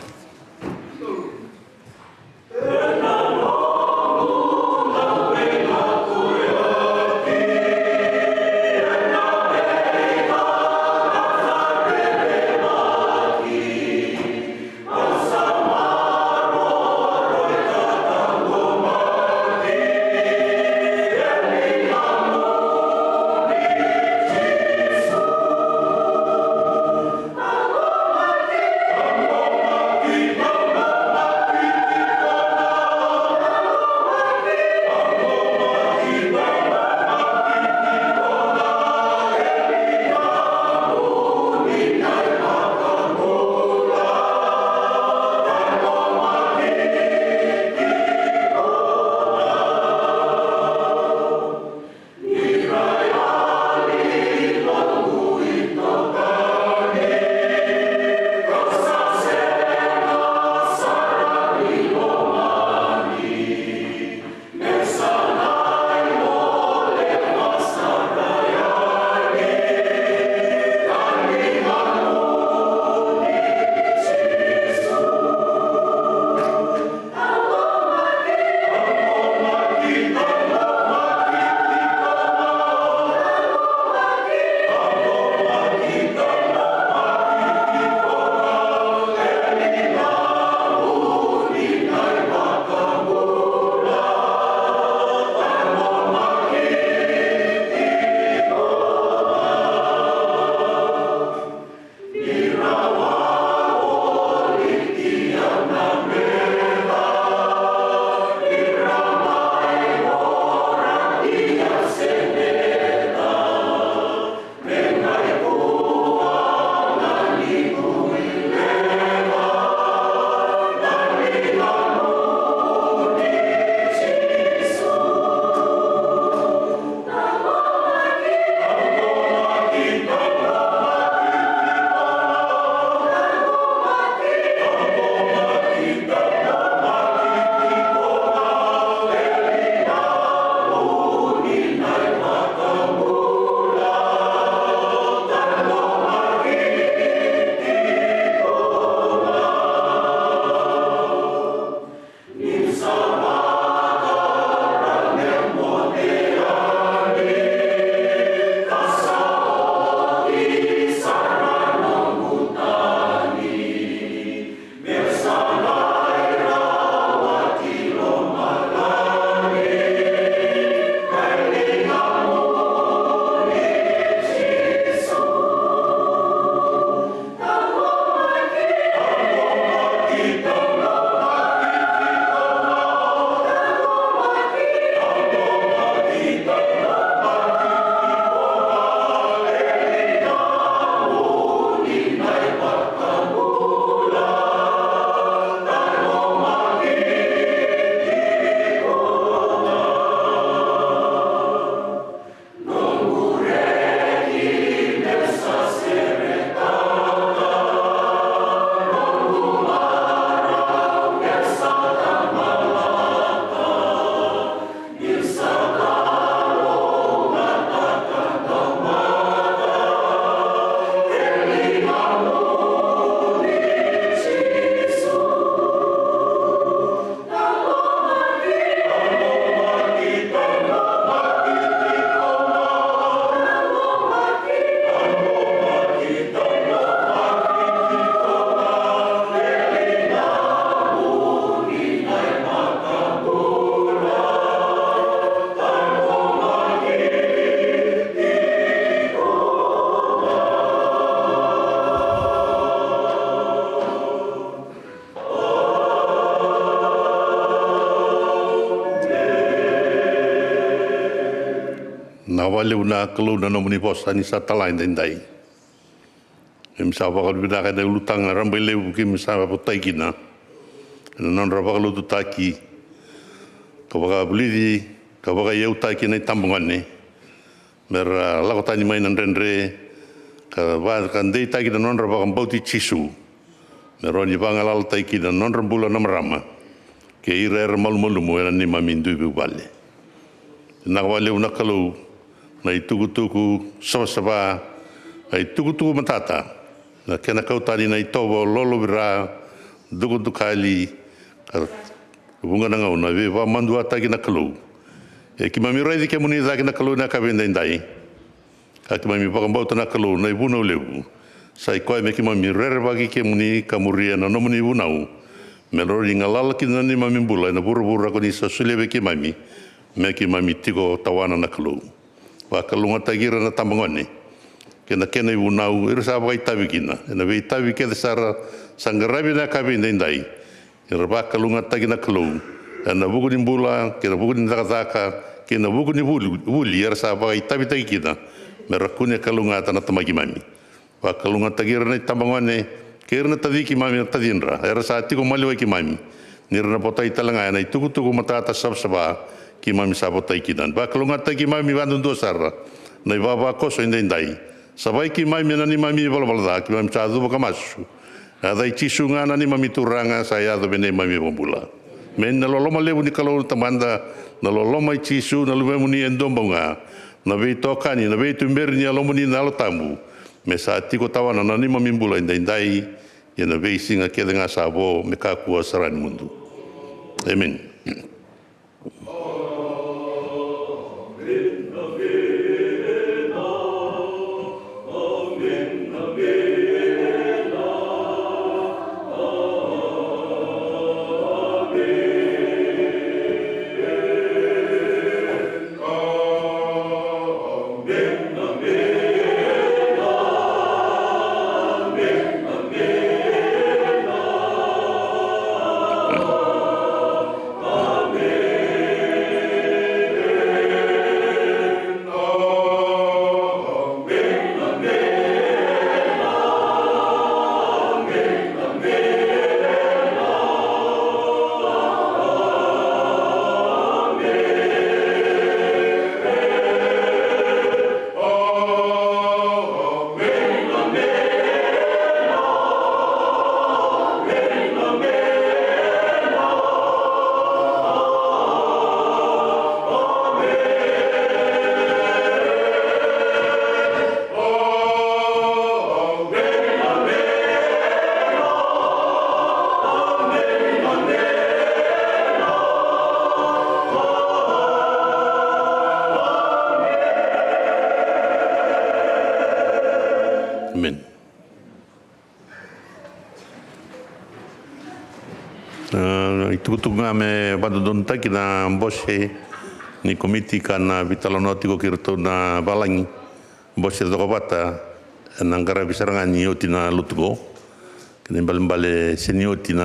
Vinaka vakalevu na Kalou na nomuni vosa ni sa tala edaidai. Keimami sa vakavinavinaka ena ulutaga rabailevu keimami sa votai kina ena nodra vakalotutaki ka vakavulici ka vakaiyautaki na itabagone me ra lako tani mai na dredre ka va ka deitaki na nodra vakabauti Jisu me rawa ni vagalalataki kina na nodra bula na marama kei ira era malumalumu ena neimami dui veivuvale. Vinaka vakalevu na Kalou na itukutuku savasava, na itukutuku matata, na kena kau tani na itovo lolovira, dukadukali ka vuqa na gauna veivakamaduataki na Kalou. E keimami raici kemuni cake na Kalou ena yakavi edaidai. Ka keimami vakabauta na Kalou na ivunau levu sa i koya me keimami rerevaki kemuni ka muria na nomuni vunau me rawa ni galala kina na neimami bula ena vuravura ko ni sa solia vei keimami me keimami tiko tawana na Kalou. Vakalougatataki ira na tabagone kei na kena ivunau era sa vakaitavi kina ena veitavi kece sara sa qaravi ena yakavi edaidai. Era vakalougatataki na Kalou ena vuku ni bula kei na vuku ni cakacaka kei na vuku ni vuli, vuli era sa vakaitavitaki kina me ra kune kalougata na Tamai keimami. Vakalougatataki ira na itabagone kei ira na taci keimami na tacidra era sa tiko maliwai keimami ni ra na votai tale ga ena itukutuku matata savasava keimami sa votai kina. Vakalougatataki keimami vakadudua sara na ivavakoso edaidai. Savai keimami ena neimami ivalavala ca, keimami sa cuva ka masu. Na yaca i Jisu ga na neimami Turaga sa yaco me neimami iVakabula. Me na loloma levu ni Kalou na Tamada, na loloma i Jisu na Luvemuni e dua bau ga, na veitokani, na veituberi ni Yalomuni na Yalo Tabu me sa tiko tawana na neimami bula edaidai kei na veisiga kece ga sa vo me kakua sara ni mudu. Emeni. Emeni. A, itukutuku ga me vakadodonutaki na bose ni komiti ka na veitalanoa tiko kei iratou na valagi. Bose cokovata ena qaravi sara ga ni oti na lotu qo. Kena ibalebale se ni oti na